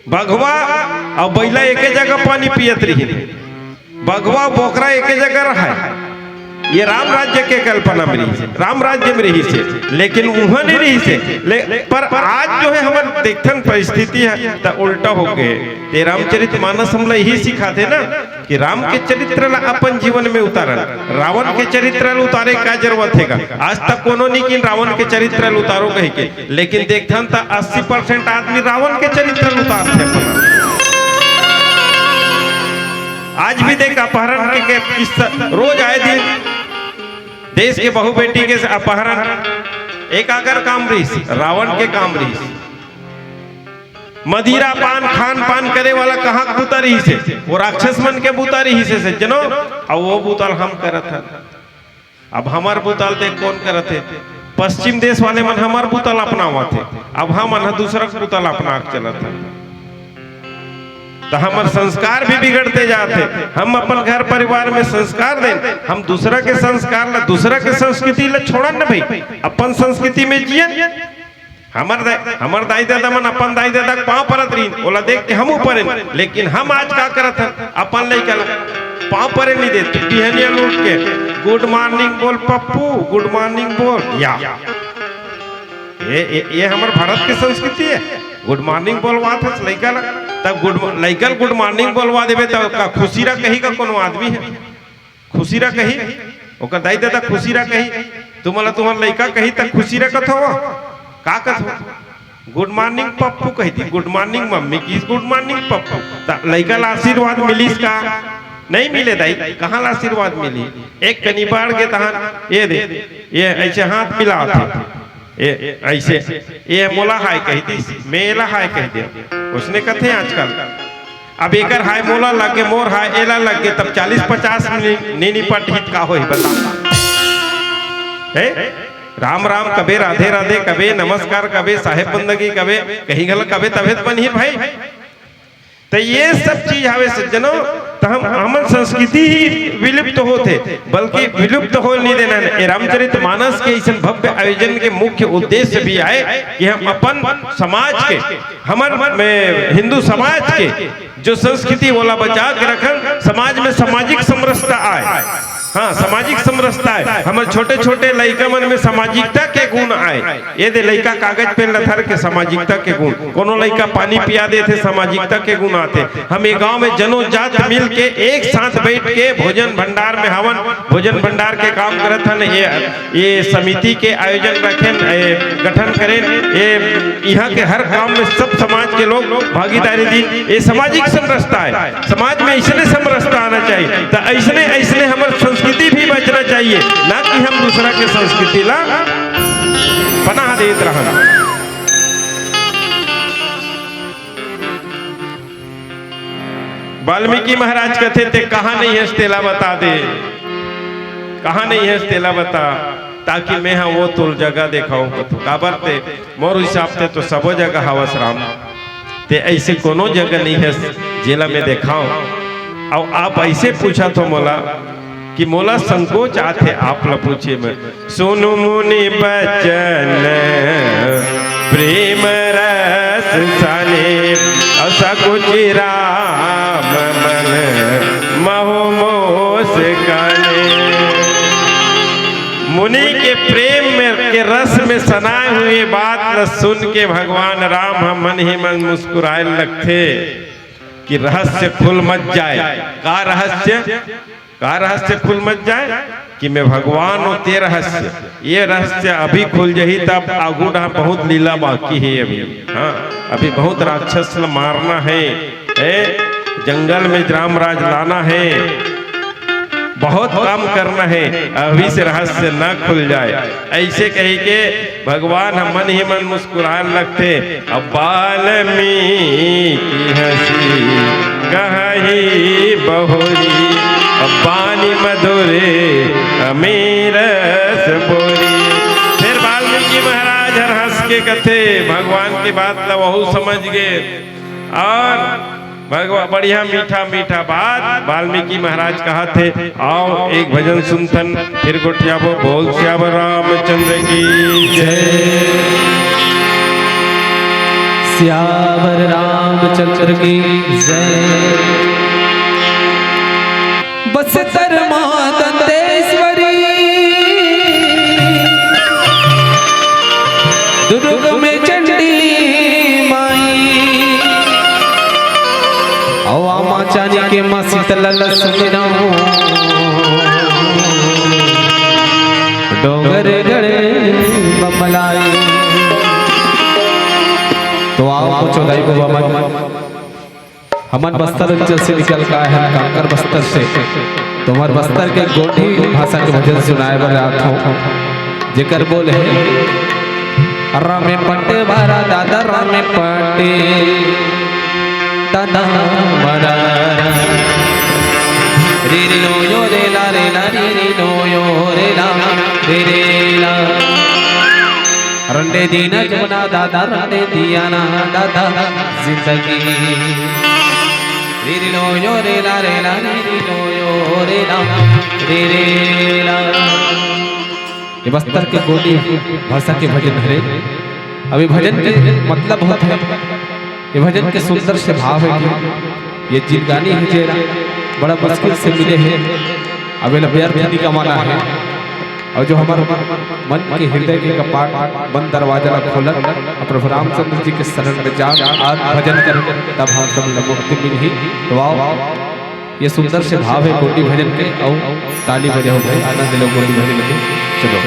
बघवा अउ बइला एके जगह पानी पियत रहिन, बघवा बोकरा एके जगह रहय। ये राम राज्य के कल्पना में रहिस हे, राम राज्य में रहिस हे, लेकिन उहाँ नहीं रहिस हे। ले, पर आज जो है हमर देखथन परिस्थिति है त उल्टा हो गए। ते रामचरित मानस हमला यही सिखाथे ना कि राम के चरित्र ला अपन जीवन में उतारन। रावण के चरित्र ला उतारे का जरूरत हे गा? आज तक कोनो नहीं किन रावण के चरित्र ला उतारो कह के, लेकिन देखथन त अस्सी परसेंट आदमी रावण के चरित्र ला उतारथे अपन। आज भी देख अपहरण के, के किस्सा रोज आए दिन देश के बहू बेटी के अपहरण। एकाकर काम रहिस, रावण के काम रहिस। मदिरा पान खान पान करे वाला कहाँ के बूता रहिस हे? वो राक्षस मन के बूता रहिस हे सज्जनो। अब वो बूता ल हम करत हन। अब हमर बूता ल देख कौन करत हे? पश्चिम देश वाले मन हमर बूता ल अपनावत हे, अब हमन ह दूसरा के बूता ल अपना के चलत हन। त हमर संस्कार भी बिगड़ते जात हे। हम अपन घर परिवार में संस्कार देन, हम दूसरा के संस्कार ला, दूसरा के संस्कृति ला छोड़न न भाई, अपन संस्कृति में जियन। हमर दाई, हमर दाई ददा मन अपन दाई ददा के पाँव परत रहिन, ओला देख के हमहू परेन, लेकिन हम आज का करत हन, अपन लइका ला पाँव परे नहीं देत। बिहनिया ल उठ के गुड मॉर्निंग बोल पप्पू, गुड मॉर्निंग बोल या। ये, ये, ये हमर भारत के संस्कृति हे। गुड मॉर्निंग बोलवात हस लइका ला, तब गुड, लइका ल गुड मॉर्निंग बोलवा देबे, तब का खुशी रा कही का कोनो आदमी हे? खुशी रा कही, ओकर दाई ददा खुशी रा कही, तुमला तुमर लइका कही त खुशी रा कथो, का कथो? गुड मॉर्निंग पप्पू कही दी, गुड मॉर्निंग मम्मी की, गुड मॉर्निंग पप्पू। त लइका ला आशीर्वाद मिलिस का? नहीं मिले दाई, कहाँ ला आशीर्वाद मिली? एक कनी बाढ़ के तहन ये दे, ये ऐसे हाथ मिला थे। ए, ऐसे, ए मोला हाय कह दिस, मैं एला हाय कह दे। उसने कथे आजकल, अब एकर हाय मोला लग गे, मोर हाय एला लग गे, तब चालीस पचास में नी, नी निपट हित का होही बता। हे? राम राम कबे, राधे राधे कबे, नमस्कार कबे, साहेब बंदगी कबे, कहीं गलत कबे तबे त बनही भाई। त ये सब चीज हवे सज्जनों, त हम, हमन संस्कृति ही विलुप्त होत हे, बल्कि विलुप्त होए नहीं देना हे। ये रामचरित मानस के ऐसन भव्य आयोजन के मुख्य उद्देश्य भी आए कि हम अपन समाज के, हमर में हिंदू समाज के जो संस्कृति ओला बचा के रखन, समाज में सामाजिक समरसता आए। हाँ, सामाजिक समरसता आए, हमर छोटे-छोटे लइका मन में सामाजिकता के गुण आए। ये दे लइका कागज पेन ल धर के सामाजिकता के गुण, कोनो लइका पानी पिया देथे, सामाजिकता के गुण आथे। हम ये गांव में जनो जात मिल के एक साथ बैठ के भोजन भंडार में हवन, भोजन भंडार के काम करत हन। ये, ये समिति के आयोजन रखेन, ये गठन करेन, ये यहाँ के हर काम में सब समाज के लोग भागीदारी दिन। ये सामाजिक समरसता हे, समाज में ऐसने समरसता आना चाहिए। त ऐसने, ऐसने हमर संस्कृति भी बचना चाहिए, ना कि हम दूसरा के संस्कृति ला पनाह देत रहन। वाल्मीकि महाराज कथे, "ते कहाँ नहीं हस, तेला बता दे, कहाँ नहीं हस, तेला बता, ताकि मैं हा वो तोल जगह देखाऊं।" कथो, "काबर ते मोर हिसाब ते तो सबो जगह हवस राम, ते ऐसे कोनो जगह नहीं हस जेला मैं देखाऊं।" अउ आप ऐसे पूछत हो मोला कि मोला संकोच आथे आप ला पूछे में। सुनु मुनि बचन प्रेम रस साने, अस कुचि राम मन महु मोस काने। मुनि के प्रेम में, के रस में सनाए हुए बात ला सुन के भगवान राम ह मन ही मन मुस्कुराए लगथे कि रहस्य खुल मत जाए। का रहस्य? का रहस्य खुल मत जाए कि मैं भगवान हूँ, ते रहस्य, ये रहस्य अभी खुल जाही, तब आगू डहा बहुत लीला बाकी हे अभी। हाँ, अभी बहुत राक्षस ल मारना हे, ए, जंगल में राम राज लाना हे, बहुत काम करना हे, अभी से रहस्य न खुल जाए। ऐसे कही के भगवान ह मन ही मन मुस्कुरान लगथे। अब वाल्मीकि हँसी कहहि बहुरी, अब बानी मधुरे अमीरस बोरी। फिर वाल्मीकि महाराज हर हँस के कथे, भगवान के बात ला वहू समझ गे। और भगवा-, बढ़िया मीठा मीठा बात वाल्मीकि महाराज कहत हे। आओ एक भजन सुनथन, फिर गोठियाबो। बोल सियावर रामचंद्र की जय। सियावर रामचंद्र की जय। बस्तर माँ दंतेश्वरी जानी के माँ शीतला ल सुमिरहूँ, डोंगरगढ़ बमलाई। तो आओ, चौधरी बाबा मन, हमन बस्तर अंचल से निकल के आए हन, कांकर बस्तर से। तो हमर बस्तर के गोंडी भाषा के भजन सुनाए बर आत हूँ, जेकर बोल हे, रामे पट्टे बारा दादा, रामे पट्टे दादा, मरारा। रे रे लो यो रे ला रे ला, रे रे लो यो रे ला, रे रे ला। रंडे दीना जुबना दादा, रंडे दिया ना दादा, जिंदगी। रे रे लो यो रे ला रे ला, रे रे लो यो रे ला, रे रे ला। ये बस्तर के गोंडी भाषा के भजन हरे। अब ये भजन के मतलब होत हे, ये भजन के सुंदर से भाव हे कि ये जिनगानी हे जेला बड़ा मुश्किल से मिले हे, अब एला व्यर्थ नहीं गंवाना हे। और जो हमर मन के हृदय के कपाट, बंद दरवाजा ला खोलत, अब प्रभु रामचंद्र जी के शरण में जा, आज भजन कर, तब हम सब ला मुक्ति मिलही। तो आओ, ये सुंदर से भाव हे गोंडी भजन के, अउ ताली बजाओ भाई, आनंद लो गोंडी भजन के। चलो।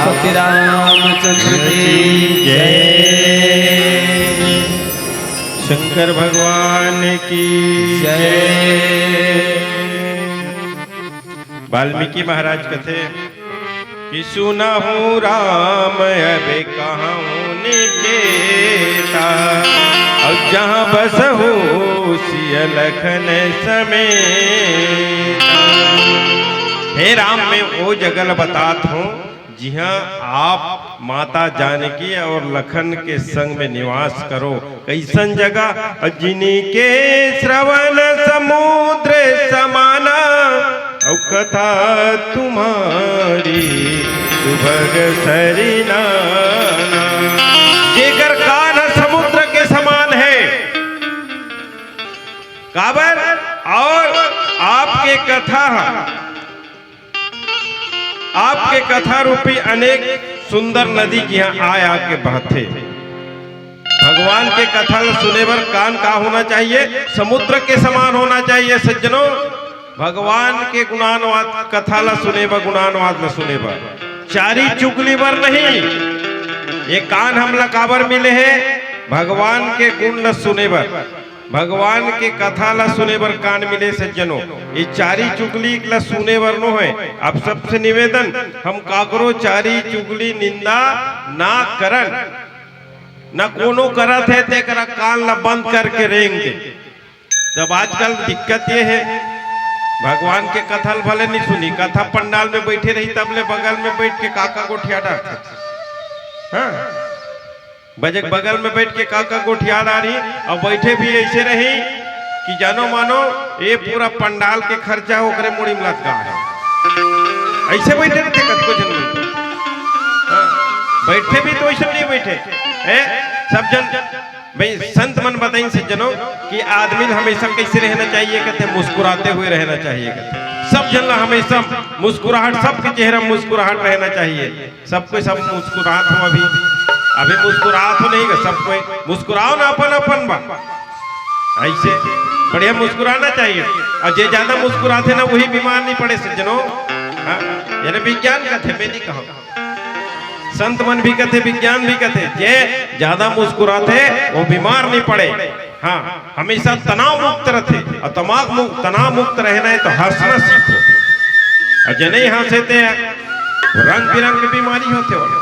श्री रामचंद्र की जय। शंकर भगवान की जय। वाल्मीकि महाराज कथे कि सुनहु राम अब कहउँ निकेता, अउ जहाँ बसहु सिय लखन समेता। हे राम, मैं ओ जगह ल बतात हँव, जिहाँ आप माता जानकी अउ लखन के संग में निवास करो। कइसन जगह? जिनके श्रवण समुद्र समाना, अउ कथा तुम्हारी सुभग सरिनाना। जेकर कान ह समुद्र के समान हे, काबर? अउ आपके कथा ह आपके कथा रूपी अनेक सुंदर नदी जिहाँ आय आके बहथे। भगवान के कथा ल सुने बर कान का होना चाहिए? समुद्र के समान होना चाहिए सज्जनों। भगवान के गुणानुवाद कथा ल सुने बर, गुणानुवाद ल सुने बर, चारी चुगली बर नहीं। ये कान हमला काबर मिले हे? भगवान के गुण ल सुने बर, भगवान के कथा ला सुने बर कान मिले सज्जनों। ये चारी चुगली ला सुने बर नो हे। आप सबसे निवेदन, हम काकरो चारी चुगली निंदा ना करन, ना कोनो करत हे तेकरा कान ला बंद करके रेंग दे। तब आजकल दिक्कत ये हे, भगवान के कथा ल भले नहीं सुनी, कथा पंडाल में बैठे रही, तब ले बगल में बैठ के काका गोठिया डारथे। हाँ, बजे बगल में बैठ के का का गोठिया डारही, अउ बैठे भी ऐसे रही कि जानो मानो ये पूरा पंडाल के खर्चा ओकरे मुड़ी में लटका हे। ऐसे बैठे रहिथे कतको झन मन। हाँ, बैठे भी तो ऐसे नहीं बैठे। ए, सब जन, भाई, संत मन बताइन सज्जनों कि आदमी हमेशा कैसे रहना चाहिए, कहते मुस्कुराते हुए रहना चाहिए, कहते सब जन ला हमेशा मुस्कुराहट, सबके चेहरा में मुस्कुराहट रहना चाहिए। सब कोई सब मुस्कुरात हो अभी, अभी मुस्कुरात हो नहीं गा, सब कोई मुस्कुराओ ना, अपन अपन बा। ऐसे बढ़िया मुस्कुराना चाहिए। अउ जे ज्यादा मुस्कुराथे ना, वही बीमार नहीं पड़े सज्जनों। हाँ, ये ना विज्ञान कथे, मैं नहीं कहूँ, संत मन भी कथे, विज्ञान भी कथे, जे ज्यादा मुस्कुराथे वो बीमार नहीं पड़े। हाँ, हमेशा तनाव मुक्त रथे, अउ तनाव मु-, तनाव मुक्त रहना हे तो हंसना सीखो। अउ जे नहीं हंसे ते रंग बिरंग के बीमारी होथे वाला।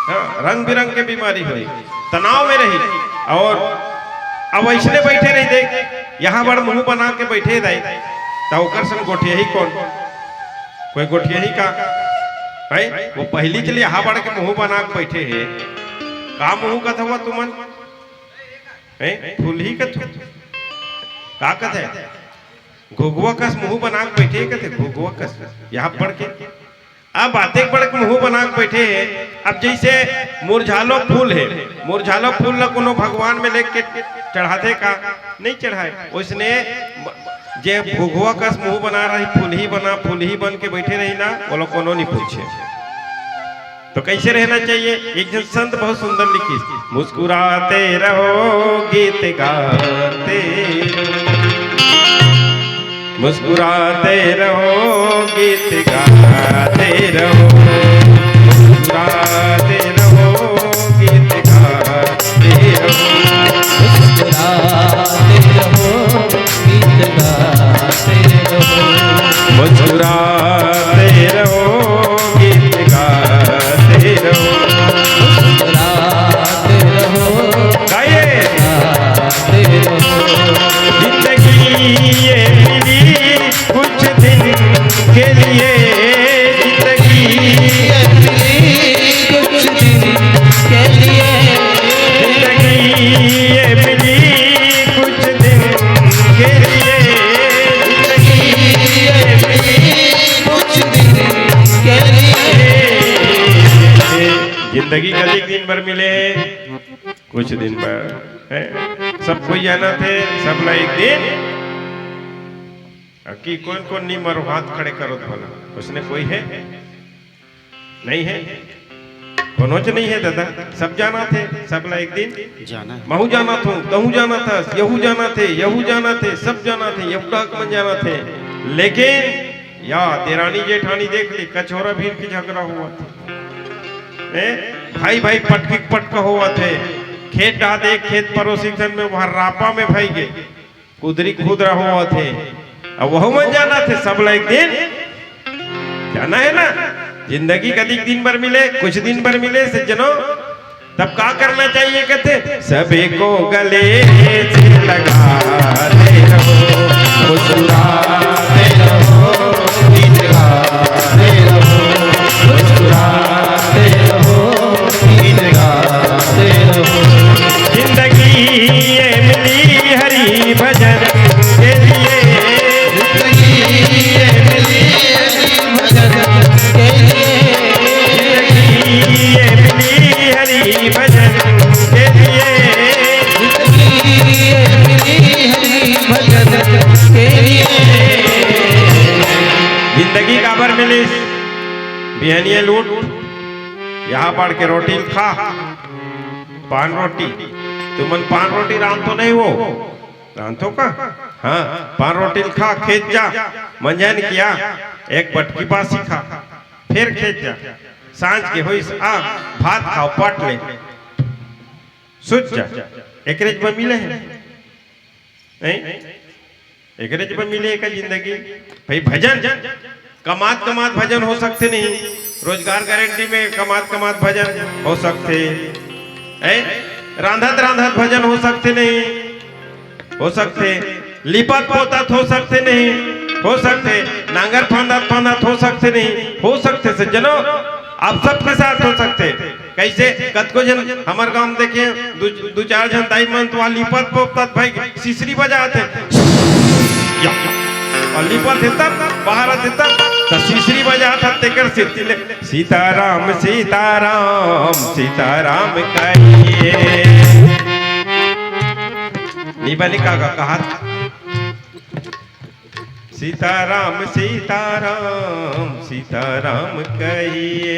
हाँ, रंग बिरंग के बीमारी होही, तनाव में रही। अउ अब ऐसने बैठे रही, देख, यहाँ बड़ मुंह बना के बैठे दाई, त ओकर संग गोठियाही कौन? कोई गोठियाही का? भाई, वो पहली चले यहाँ बड़ के मुंह बना के बैठे हे। का मुंह कथवा तुमन? हैं? फुलही कथो? का कथे? घुघुआ कस मुंह बना के बैठे हे कथे, घुघुआ कस। यहाँ पढ़ के। अब बातें पढ़ के मुंह बना के बैठे हे। अब जैसे मुरझालो फूल हे, मुरझालो फूल ला कोनो भगवान में लेके चढ़ाथे का? नहीं चढ़ाए। ओइसने जे घुघुआ कस मुंह बना रही, फुलही बना, फुलही बन के बैठे रही ना, वो लोग कोनो नहीं पूछे। तो कैसे रहना चाहिए? एक जन संत बहुत सुंदर लिखिस, मुस्कुराते रहो, गीत गाते रहो। मुस्कुराते रहो, गीत गाते रहो। मुस्कुराते रहो, गीत गाते रहो। मुस्कुराते रहो, गीत गाते रहो। मुस्कुराते रहो, गीत गाते रहो। मुस्कुराते रहो, गाइए। गाते रहो। जिंदगी ये मिली कुछ दिन के लिए, जिंदगी ये मिली कुछ दिन के लिए। जिंदगी ये मिली कुछ दिन के लिए। जिंदगी ये मिली कुछ दिन के लिए। जिंदगी कतिक दिन बर मिले हे? कुछ दिन बर, हैं? सब कोई जानथे, सबला एक दिन। अब की कोन कोन नी मरो, हाथ खड़े करो तो भला। ओइसने कोई हे? नहीं हे? कोनोच नहीं हे दादा, सब जानथे, सबला एक दिन जाना हे। महूँ जानथों, तहूँ जानथस, यहू जानथे, यहू जानथे, सब जानथे, यहू डाक मन जानथे। लेकिन या देरानी जेठानी देख ले, कछोरा भीर के झगरा होवथे। भाई भाई पटकी पटका होवत हे। खेत डाहर एक खेत परोसी, झन में वहां रापा में भाई के कुदरी खुदरा होवत हे। अब वहू मन जानत हे, सब ला एक दिन जाना हे ना। जिंदगी कतिक दिन बर मिले, कुछ दिन बर मिले सज्जनों। तब का करना चाहिए कहते, सबे को गले से लगाते रहो, मुस्कुराते रहो, गीत गाते रहो, मुस्कुराते रहो, गीत गाते रहो। जिंदगी ये मिली हरि भजन के लिए, जिंदगी ये मिली हरि भजन के लिए, जिंदगी ये मिली हरि भजन के लिए। जिंदगी ये मिली हरि भजन के लिए। जिंदगी काबर मिलिस? बिहनिया लूट, यहाँ बाढ़ के रोटी ल खा, पान रोटी। तुमन पान रोटी रांधथो नहीं वो? रांधथो का? हाँ, पान रोटी ल खा, खेत जा, मंझन किया, एक बटकी बासी खा, फिर खेत जा, सांझ के होइस आ, भात खाव, पट ले, सुत जा, एकरेच बर मिले हे। नहीं? एकरेच बर मिले हे का जिंदगी? भाई भजन, कमात कमात भजन हो सकथे नहीं, रोजगार गारंटी में कमात कमात भजन हो सकथे, हैं? रांधत रांधत भजन हो सकथे नहीं, हो सकथे, लिपत पोतत हो सकथे नहीं, हो सकथे, नांगर फांदत फांदत हो सकथे नहीं, हो सकथे सज्जनों, आप सबके साथ हो सकथे। कैसे? कतको झन हमर गांव में देखे, दू, दू चार झन दाई मन तो वहाँ लिपत पोतत भाई सिसरी बजात हे। या। अउ लिपत हे तब, बाहर आथे तब, त सिसरी बजात हे, तेकर सेती ले, सीताराम, सीताराम, सीताराम कहिए। नी बने का, का कहा था? सीताराम, सीताराम, सीताराम कहिए।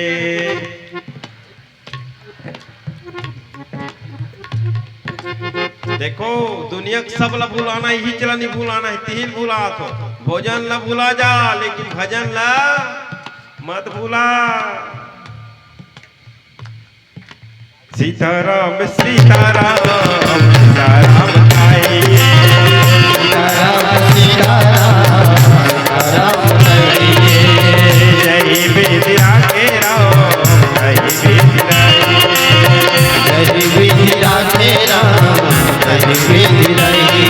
देखो, दुनिया के सब ला भुलाना, इही ला नहीं भुलाना हे, तिही ला भुलात हो। भोजन ला भुला जा, लेकिन भजन ला मत भुला। सीताराम, सीताराम, सीताराम कहिए। सीताराम, सीताराम, सीताराम कहिए। जय विधि राखे राम, जय विधि राखे। जय विधि राखे राम, जय विधि राखे।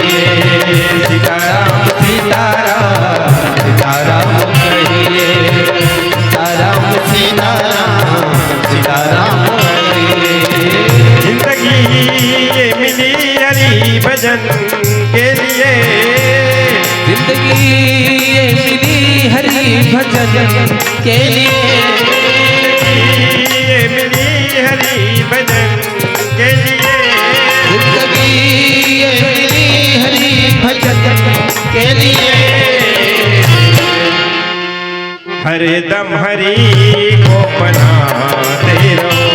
सीताराम, सीताराम, सीताराम कहिए। सीताराम, सीताराम, सीताराम कहिए। जिंदगी ये मिली हरि भजन के लिए। जिंदगी ये मिली हरि भजन के लिए। ये मिली हरि भजन के लिए। जिंदगी ये मिली हरि भजन के लिए। हरदम हरि को मनाते रहो,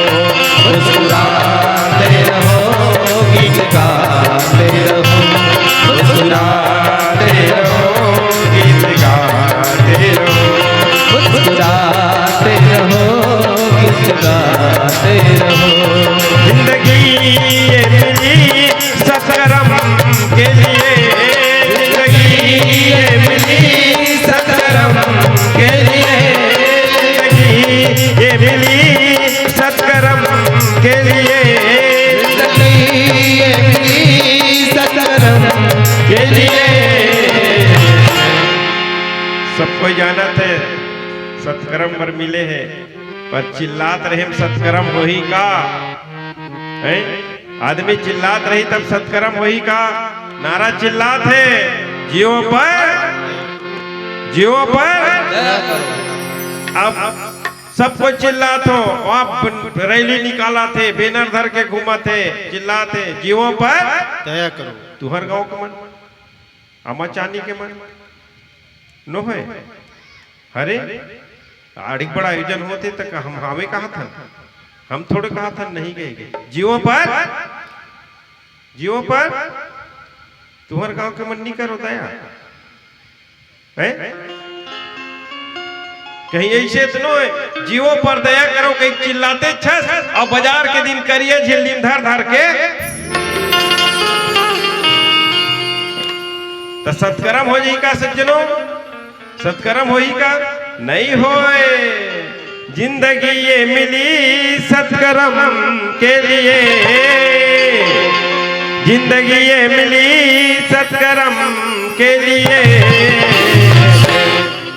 मुस्कुराते रहो, गीत गाते रहो, मुस्कुराते रहो, गीत गाते रहो, मुस्कुराते रहो, गीत गाते रहो। जिंदगी ये मिली सत्कर्म के लिए, जिंदगी ये मिली सत्कर्म के लिए, जिंदगी ये मिली सत्कर्म के लिए, जिंदगी ये मिली सत्कर्म के लिए। सब कोई जानत हे, सत्कर्म बर मिले हे, पर चिल्लात रहे म सत्कर्म होही का? हैं? आदमी चिल्लात रही तब सत्कर्म होही का? नारा चिल्लात हे, जियो पर, जियो पर। अब सब कोई चिल्लात हो, आप रैली निकालत हे, बैनर धर के घूमत हे, चिल्लात हे, जियो पर। दया करो। तुहर गांव के मन, आमा चानी के मन, नो हे। अरे, आड़ी बड़ा आयोजन होथे त हम हावे कहत हन, हम थोड़े कहत हन नहीं गए। जियो पर, जियो पर, तुहर गांव के मन नी करो दया, हैं? कहीं ऐसे तो नो है, जीवो पर दया करो, कहीं चिल्लाते छस, अउ बजार के दिन करिया झिल्ली म धर धर के। त सतकरम हो जाही का सज्जनो? सतकरम होही का? नहीं होय। जिंदगी ये मिली सतकरम के लिए, जिंदगी ये मिली सतकरम के लिए।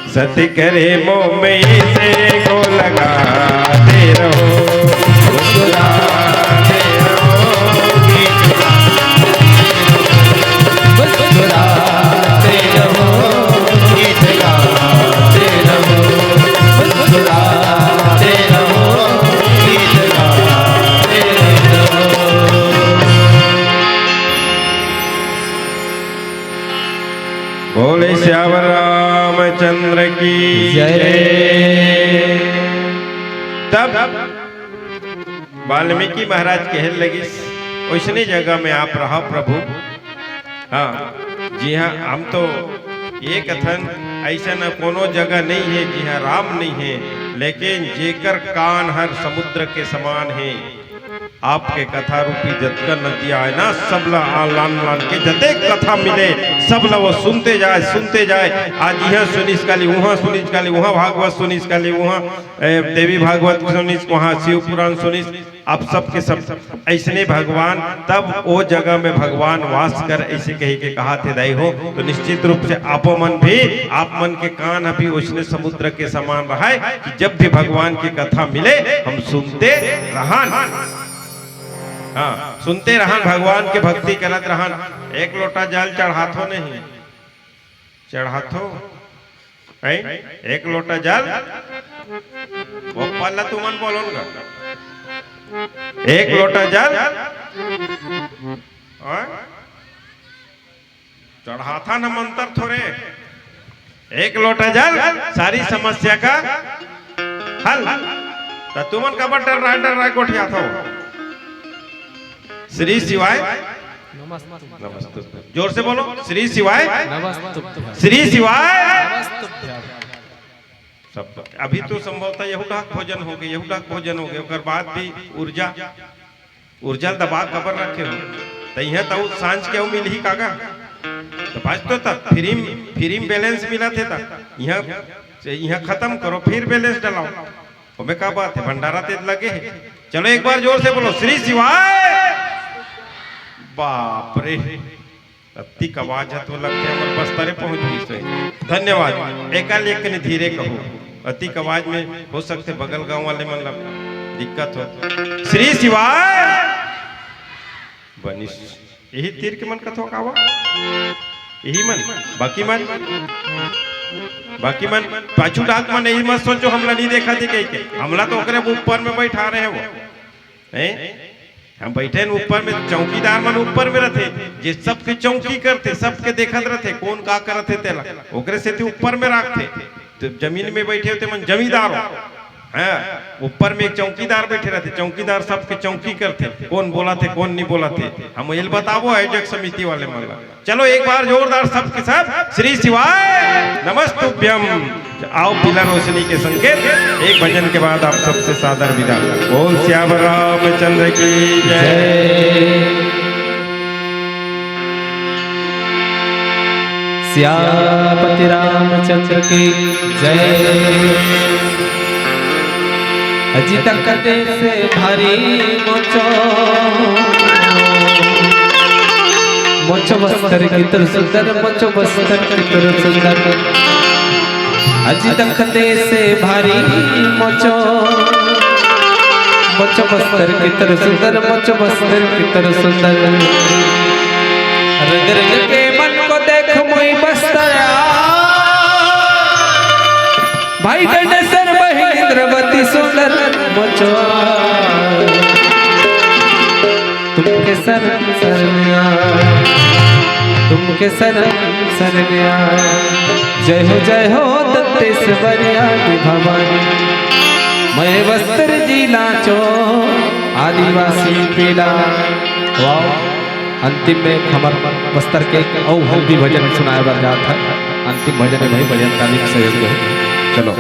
सत करे मोम इसे को लगाते रहो, मुस्कुराते रहो, मुस्कुराते रहो, गीत गाते रहो, मुस्कुराते रहो, गीत गाते रहो। बोले सियावर रामचंद्र की जय। तब वाल्मीकि महाराज कहे लगिस, "ओइसने जगह में आप रहा प्रभु।" हाँ, जिहाँ हम तो ये कथन, ऐसा न कोनो जगह नहीं है जिहाँ राम नहीं है, लेकिन जेकर कान हर समुद्र के समान है, आपके कथा रूपी जतका नदिया आय ना, सबला आ लान लान के जतेक कथा मिले, सबला वो सुनते जाय, सुनते जाय। आज इहाँ सुनिस काली, उहाँ सुनिस काली, उहाँ भागवत सुनिस काली, उहाँ, ए, देवी भागवत सुनिस, उहाँ शिव पुराण सुनिस। आप सबके सब अइसने भगवान, तब ओ जगह में भगवान वास कर, अइसे कहि के कहाथे दाई हो। तो निश्चित रूप से आपो मन भी, आप मन के कान अभी ओइसने समुद्र के समान रहय कि जब भी भगवान की कथा मिले, हम सुनते रहन। हाँ, सुनते रहन, भगवान के भक्ति करत रहन। एक लोटा जल चढ़ाथो नहीं, चढ़ाथो, हैं? एक लोटा जल, वो पल्ला तुमन बोलो ना, एक लोटा जल, हाँ? चढ़ाथन हम अंतर थोरे। एक लोटा जल, सारी समस्या का हल। त तुमन काबर डर्राय डर्राय गोठियाथो? श्री शिवाय नमस्तुभ्यं। नमस्तुभ्यं। जोर से बोलो, श्री शिवाय नमस्तुभ्यं। श्री शिवाय नमस्तुभ्यं। सब। अभी तो संभवतः यहू डाक भोजन होगे, यहू डाक भोजन होगे, ओकर बाद भी ऊर्जा ऊर्जा ल दबा काबर रखे हो? त इहाँ त ऊ सांझ के अउ मिलही कागा? त बस तो त free म, free म balance मिलत हे त इहाँ से, इहाँ खतम करो, फिर balance डलाओ। ओमे का बात हे, भंडारा ते लगे हे। चलो एक बार जोर से बोलो, श्री शिवाय। बाप रे, अतिक आवाज ह तो लगथे हमर बस्तरे पहुंच गइस हे। धन्यवाद। एकाल एक कनी धीरे कहो, अतिक आवाज में हो सकथे बगल गांव वाले मन ला दिक्कत हो। श्री शिवाय। बनिस। यही तीर के मन कथो कावा? यही मन? बाकी मन? बाकी मन? पाछू डाक मन यही मत सोचो हमला नहीं देखा थी कहि के। हमला तो ओकरे ऊपर में बैठा रहे वो। हैं? हम बैठे न ऊपर में, चौकीदार मन ऊपर में रथे, जे सबके चौकी करथे, सबके देखत रथे, कौन का करत हे तेला, ओकरे सेती ऊपर में राखथे। तो जमीन में बैठे होते मन जमींदार हो, हैं? ऊपर में एक चौकीदार बैठे रथे, चौकीदार सबके चौकी करथे, कौन बोलत हे, कौन नहीं बोलत हे। हम एल बताबो आयोजक समिति वाले मन ला। चलो एक बार जोरदार सबके सब श्री शिवाय नमस्तुभ्यम। आओ पीला रोशनी के संकेत, एक भजन के बाद आप सबसे सादर विदा। बोल सियावर रामचंद्र की जय। जय। सियापति रामचंद्र की जय। अजी तखते से भारी मोचो, मोचो बस्तर की तर सुंदर, मोचो बस्तर की तर सुंदर। अजी तखते से भारी मोचो, मोचो बस्तर की तर सुंदर, मोचो बस्तर की तर सुंदर। रंग रंग के मन को देख मोई बस्तर आ। भाई गणेश्वर बहिन इंद्रवती सुंदर मोचो। तुमके शरण शरण आ, तुमके शरण शरण आ। जय हो जय हो दत्तेश्वरी आदि भवानी। मैं बस्तर जिला चो आदिवासी पीला। वाह, अंतिम में हमर बस्तर के अउ हल्दी भजन सुनाए बर जात हे। अंतिम भजन में भाई बजरंग काली के सहयोग हो। चलो।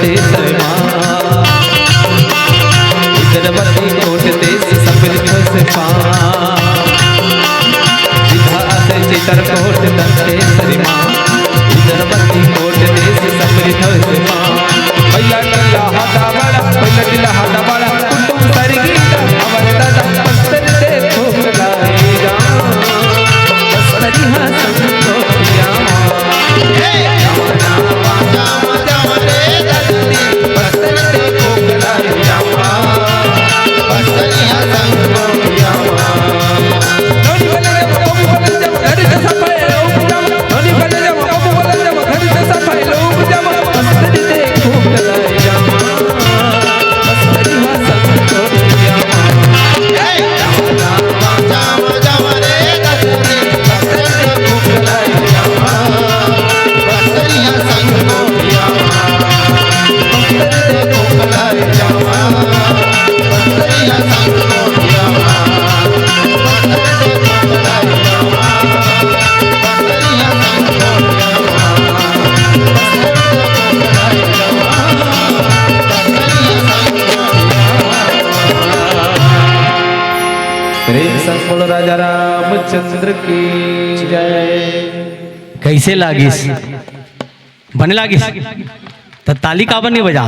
तेसर मा। इन्द्रवती कोट देस समृद्ध से पा। विधाते चित्रकोट दंतेसरी मा। इन्द्रवती कोट देस समृद्ध से पा। पहिला टिल्ला हाथा बड़ा, पहिला टिल्ला हाथा बड़ा, कुटुम सरगी अमर दादा, बस्तर देखो लाई राम। बस्तरिया संग को पिया। प्रेम संग बोलो राजा रामचंद्र की जय। कैसे लागिस? बने लागिस? त ताली काबर नहीं बजा?